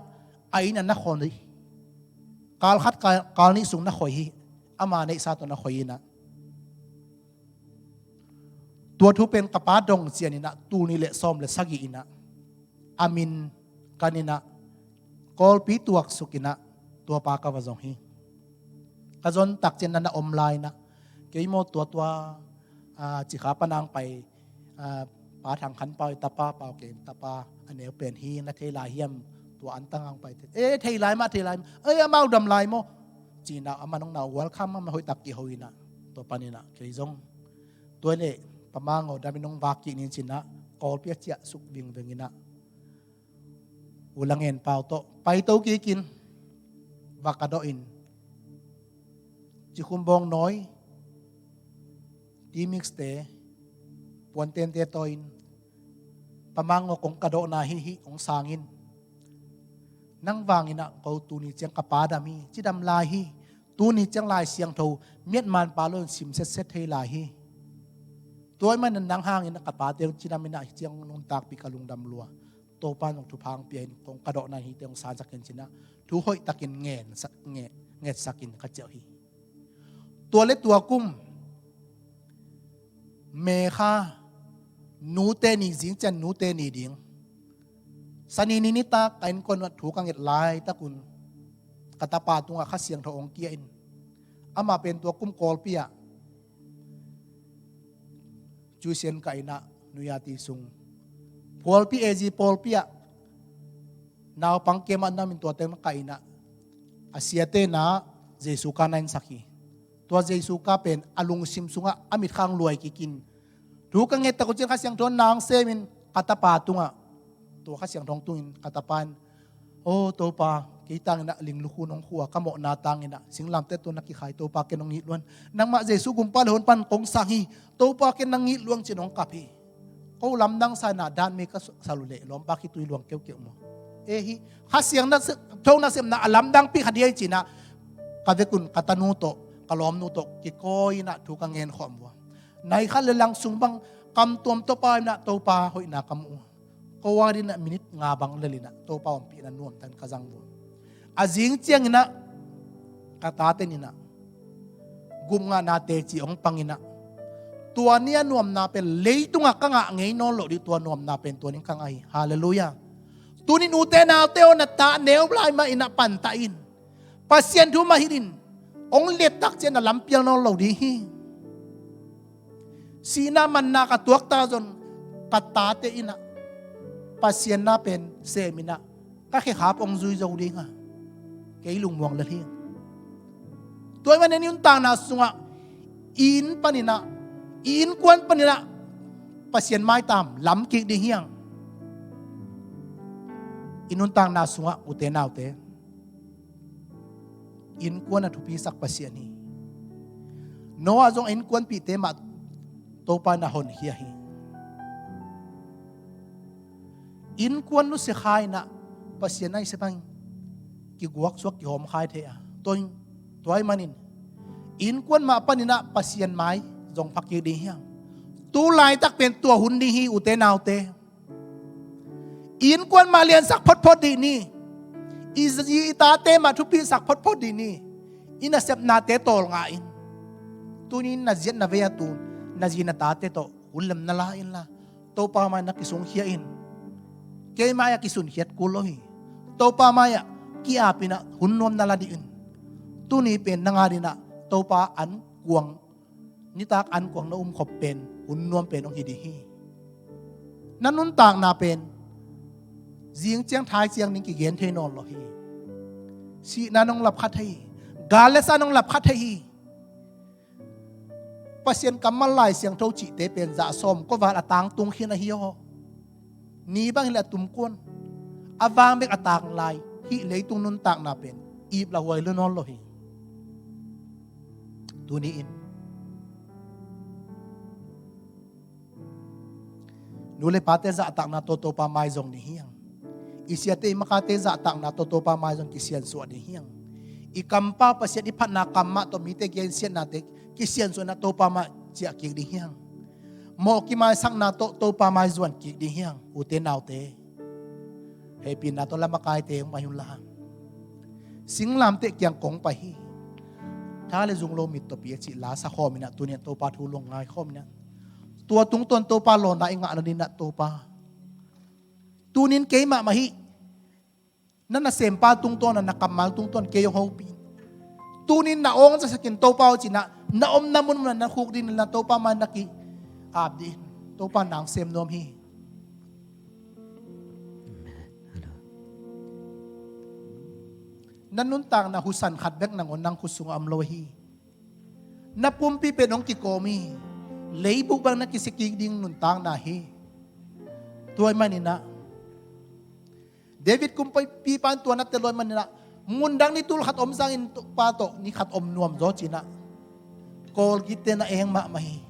a inn ah na khon hi. Kal khat, kal, kal nih sung na khoi hi. Ama neihsa tawh na khoi inah. Tua thu pen ka pa dong cianinah, tul nih le sawm le sagih inah, a min kaninah, Kawlpi tuaksukinah, tua pa ka va zong hi. Ka zon tak cianah na om lai-inah, kei maw tua tua, a, Cikha panang pai, a, Pa Thang Khan Pau i tapa, Pau Kem tapa, a neu pen hi, na thei lai hiam, tua antang ang pai te. E, thei lai mah, thei lai mah. E, amau dam lai maw? Cinah, amah nong na welcome, amah hoihtak kiho inah. Tua paninah, kei zong. Tua le, Pamang aw, damin nong vak kik ning cinah, Kawlpi ah ciahsuk vingveng inah, U La Ngen Pau tawh paito kikin, va ka dawh in, Cikhum Bawng Nawi, T-Mix te, puantente tawh in, Pamang aw, kong ka dawhna hi hi, kong sangin. Nang vanginah ko tuni ciang ka pa dam hi, cidam lai hi. Tuni ciang Lai Siangtho miatman pa lo in sim setset thei lai hi. Tua ahih manin nang hangin ka pate cidam inah, hih ciang nuntakpih ka lungdam lua. Topa in hong thupha hong pia in, kong ka dawhna hite hong sansak in cinah, thu hoihtakin ngen sa-, nge-, ngetsakin ka ciah uh hi. Tua le tua kum, May kha, nute ni, zing ciang nute ni ding. Sani ni nitak ka innkuan ah thu ka nget laitakun, ka tapa tungah Kha Siangtho hong kia in. Amah pen tua kum Kawlpi ah, Cuisian ka inah, nuya ti sung, Phualpi A G pawlpi ah, naupang kiamah na min tua teng ka inah, a siate na Jesu ka na insak hi. Tua Jesu ka pen a lungsim sungah a mitkhang luai kikin, thu ka nget tak uh ciang Kha Siangtho nang semin ka tapa tungah, tua Kha Siangtho tungin ka tapa in, "O Topa, kei tanginah linglukhu nong khua, ka mawhna tanginah singlamteh tawh na kikhai, Topa ken nong it luan. Nangmah Jesu gumpa le hon pan kong sang hi, Topa ken nang it luang," ci-in hong kap hi. Ko lamdang sa inah, dan mi ka sa-, salu leh lawmpa khitui luang keukeu maw. E hi, Kha Siangtho nasepna a lamdangpi kha dia hi cinah, ka vekun ka tanu tawh, ka lawmnu tawh kikawi inah thu ka ngen khawm uh a. Nai khat le lang sung bang kam tuam tawh pau inah Topa hoihna ka mu uh. Ko a dinah minit nga bang lel inah Topa ompihna nuamtakin ka zang uh a. A zing cianginah ka tate ninah gupngahna teci hong panginah, tua ni a nuamna pen leitungah ka ngah ngei nawn loh dih, tua nuamna pen tua ning ka ngah hi. Halleluiah. Tuni nute naute aw, na ta neu lai mah inah pantah in. Pasian thu mah hilhin, hong liattak ciang na lampial nawn lo ding hi. Sihna manna ka tuakta zong ka tate inah Pasian na pen seminah ka khekhap hong zui zo ding a, kei lungmuang lel hi. Tua ahih manin i nuntakna sungah i inn paninah, i innkuan paninah Pasian maitam lam kik ding hi hang. I nuntakna sungah ute naute, innkuan a thupisak Pasian hi. Noah zong a innkuanpihte mah Topa in a honkhia hi. Innkuan nusia kha inah Pasian a i sepang kiguaksuak kihawm khai thei a. Tua in, tua ahih manin innkuan mah paninah Pasian mai zong pha kik ding hi hang. Tu laitak pen tua hun ding hi ute naute. Innkuan mah liansak photphot dih ni. I zi i tate mah thupisak photphot dih ni. i nasepnate tawlnga in, tuni in na zi na vei a tun na zi na tate tawh hun lam na la inla, Topa mai-ah na kisungkhia in. Kei mai-ah kisunkhiat kul lo hi. Topa mai-ah ki-ap in ah hun nuam na la dih in. Tuni pen nang adingin ah Topa ankuang, nitak ankuang na umkhop pen hun nuam pen hong hi ding hi. Na nuntakna pen zing ciang thai ciang ding kigen thei nawn lo hi. Sihna nong lapkha thei hi. Gal le sa nong lapkha thei hi. Pasian kammal, Lai Siangtho cihte pen zah sawm kua val a tangtung khin ahi aw. Ni bang hileh a tumkuan, a vang bek a tang lai hih leitung nuntakna pen ip la huai lo nawn lo hi. Tuni in nu le pate zahtakna tawh Topa mai zong ding hi hang. I siate i makate zahtakna tawh Topa mai zong kisiansuah ding hi hang. I kampau Pasian i phatna kam mah tawh mite kiang siatnate kisiansuahna Topa mai ciah kik ding hi hang. Mawh kimaisakna tawh Topa mai zuan kik ding hi hang. Ute naute, hehpihna tawh lamakaite hong pai un la. Singlamteh kiang kong pai hi. Tha le zung lo mittawpi a cih la sa khawm in ah, tuni in ah Topa thu lungngai khawm in ah, tua tungtawn Topa lawhna i ngah nadingin ah Topa, tuni in kei mahmah hi. Na nasempa tungtawn ah, na kammal tungtawn kei hong hopih in. Tuni in na awng zasak in Topa aw ci-in ah, na omna mun mun ah na khuk dingin ah Topa mai-ah na ki-ap dingin Topa nang sem nuam hi. Na nuntakna husan khat bek nangawn nang khut sungah om lo hi. Na pumpi pen hong kikawm hi. Leibuk bang na kisia kik ding nuntakna hi. Tua ahih manin ah David kumpipa in tua na tel uh ahih manin ah, mundang ni tul khat om sangin Topa tawh ni khat om nuam zaw ci-in ah Kawlgitte na eng mahmah hi.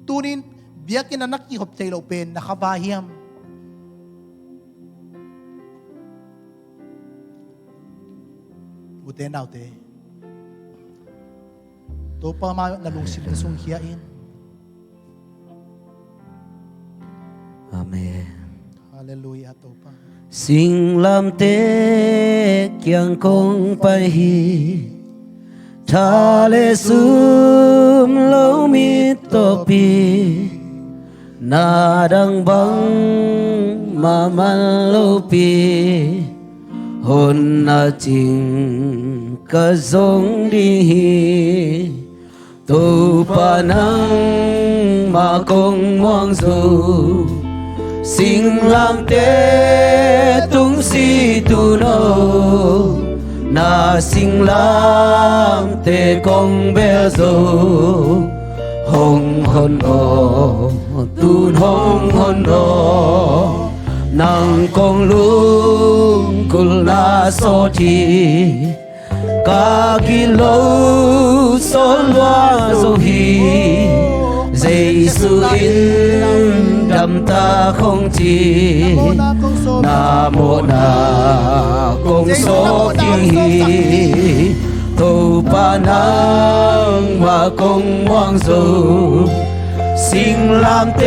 Tuni in biakinn ah na kihop theih loh pen na kha vai hiam? Ute naute, Topa mai-ah na lungsim na sungkhia in. Amen. Halleluiah, Topa. Singlamteh kiang kong pai hi. Tha le sum lo mittawpi, na dang bangmah man lopi, honna cing ka zong ding hi. Topa nangmah kong muang zo, singlamteh tung si tuuno, na singlamteh kong bel zo. Hong hon aw, tun hong hon aw, nang kong lungkulna sawt hi. Ka gilo sawl lua zo hi. Jesu in dam ta hong ci, na mawhna kong sawt ding hi. Topa nangmah kong muang zo, singlamteh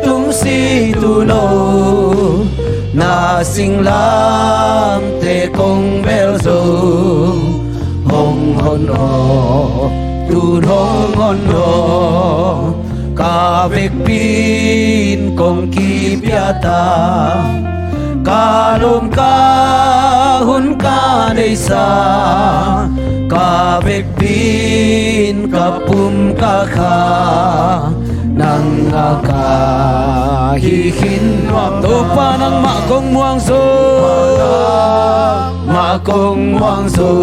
tung si tuuno, na singlamteh kong bel zo. Hong hon aw, tun hong hon aw, ka vekpi in kong kipia ta, ka lawm ka hun ka neihsa, ka vekpi in ka pum ka kha, nang a ka hi khin nuam. Topa nangmah kong muang zo, mah kong muang zo,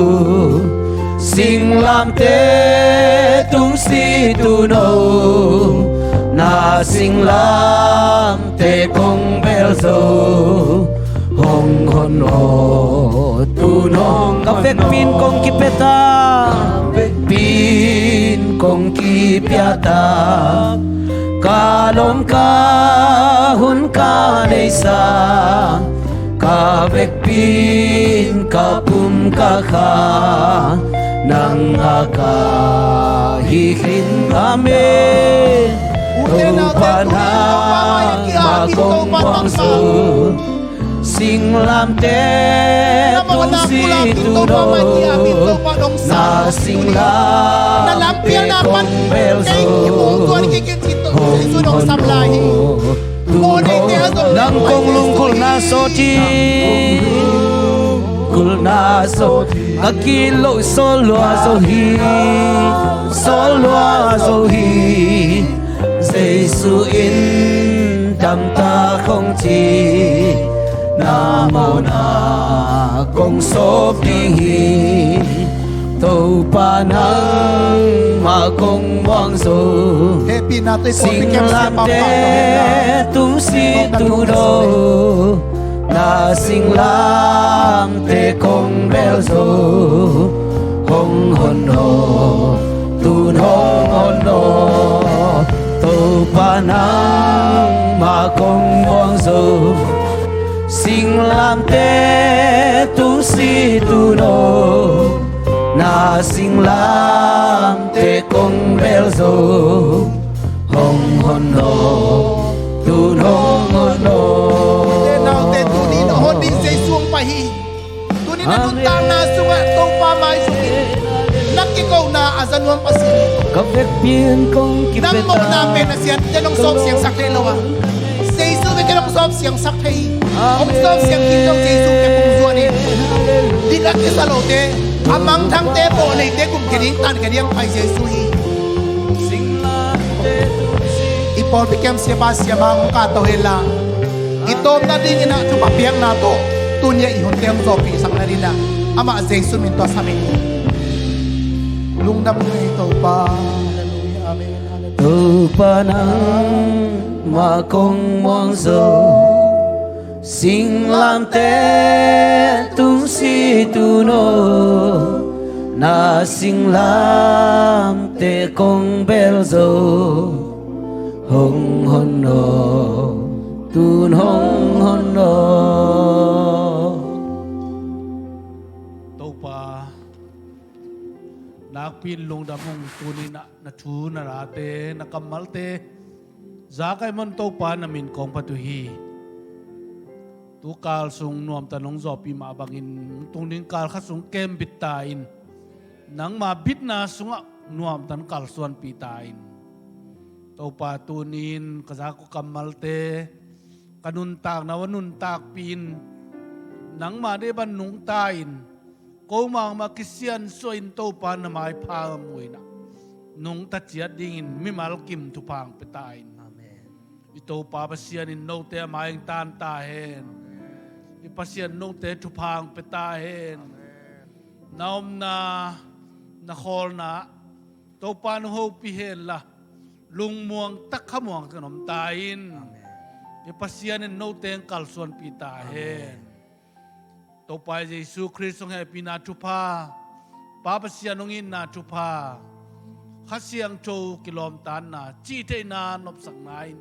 singlamteh tung si tuuno, na singlamteh kong bel zo. Hong hon aw, tun hong hon aw, ka vekpi in kong kipia ta, vekpi in kong kipia ta, ka lawm ka hun ka neihsa, ka vekpi in ka pum ka kha, nang a ka hi khin. Amen. Topa nangmah kong muang zo, Singlamteh tung si tu lo, na singlamteh kong bel zo, hong hon lo. Nang kong lungkul na sawt hi, kul na sawt hi. Ka kilo sawt lua zo hi, sawt lua zo hi. Jesu in damtak hong ci, na mawhna kong sawp ding hi. Topa nangmah kong muang zo. Singlamteh tung si tu lo, na singlamteh kong bel zo, hong hon lo, tun hong hon lo. Topa nangmah kong muang zo. Singlamteh tung si tu lo, na singlamteh kong bel zo, hong hon lo, tun hong hon lo. Naute, tuni in hong hon ding Jesu hong pai hi. Tuni in a nuntakna sungah Topa mai zongin na kikona a za nuam Pasian hi. Nang mawhna pen a siate nong sawp siangsak thei lo a, Jesu bek in hong sawp siangsak thei hi. Hong sawp siang khin zong Jesu kep hong zuan hi. Dik a kisa lote, a mangthangte, bawhneite kum khe ding, tan khe ding a pai Jesu hi. I pawlpi kem siapa siama hong kahto hen la, i tawpna dingin ah thupha piakna tawh tuni a i hunte hong zawhpihsak nadingin ah amah Jesu min tawh sam ing. Lungdam ing ei Topa. Halleluia. Amen. Halleluia. Topa nangmah kong muang zo. Singlamteh tung si tu lo, na singlamteh kong bel zo, hong hon lo, tun hong hon lo. Topa, nakpi in lungdam ung. Tuni in ah na thu na late, na kammalte, za ka hih man Topa na min kong phat uh hi. Tu kal sung nuamtan hong zawhpih mah bangin, tung ding kal khat sung kembit ta in, nangma bitna sungah nuamtan kalsuanpih ta in. Topa, tuni in ka za ka kammalte, ka nuntakna uh a nuntakpih in, nangma deih bang nungta in, ko mahmah kisiansuah in Topa na maipha mu in ah, nungta ciat dingin mimal kim thupha hong pia ta in. Amen. I Topa Pasian in note a mai hong taan ta hen. Amen. I Pasian note thupha hong pia ta hen. Amen. Na omna, na khawlna Topa in hong hopih hen la, lungmuang tak khamuang tak in om ta in. Amen. I Pasian in note hong kalsuanpih ta hen. Amen. Topa Jesu Khrist hong hehpihna thupha, Pa Pasian hong itna thupha, Kha Siangtho kilawmtatna, cihtheihna, nopsakna in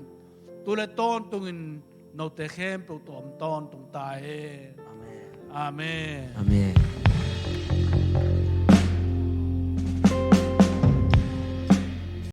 tu le tawntungin note khempeuh tawh om tawntung ta hen. Amen. Amen. Amen.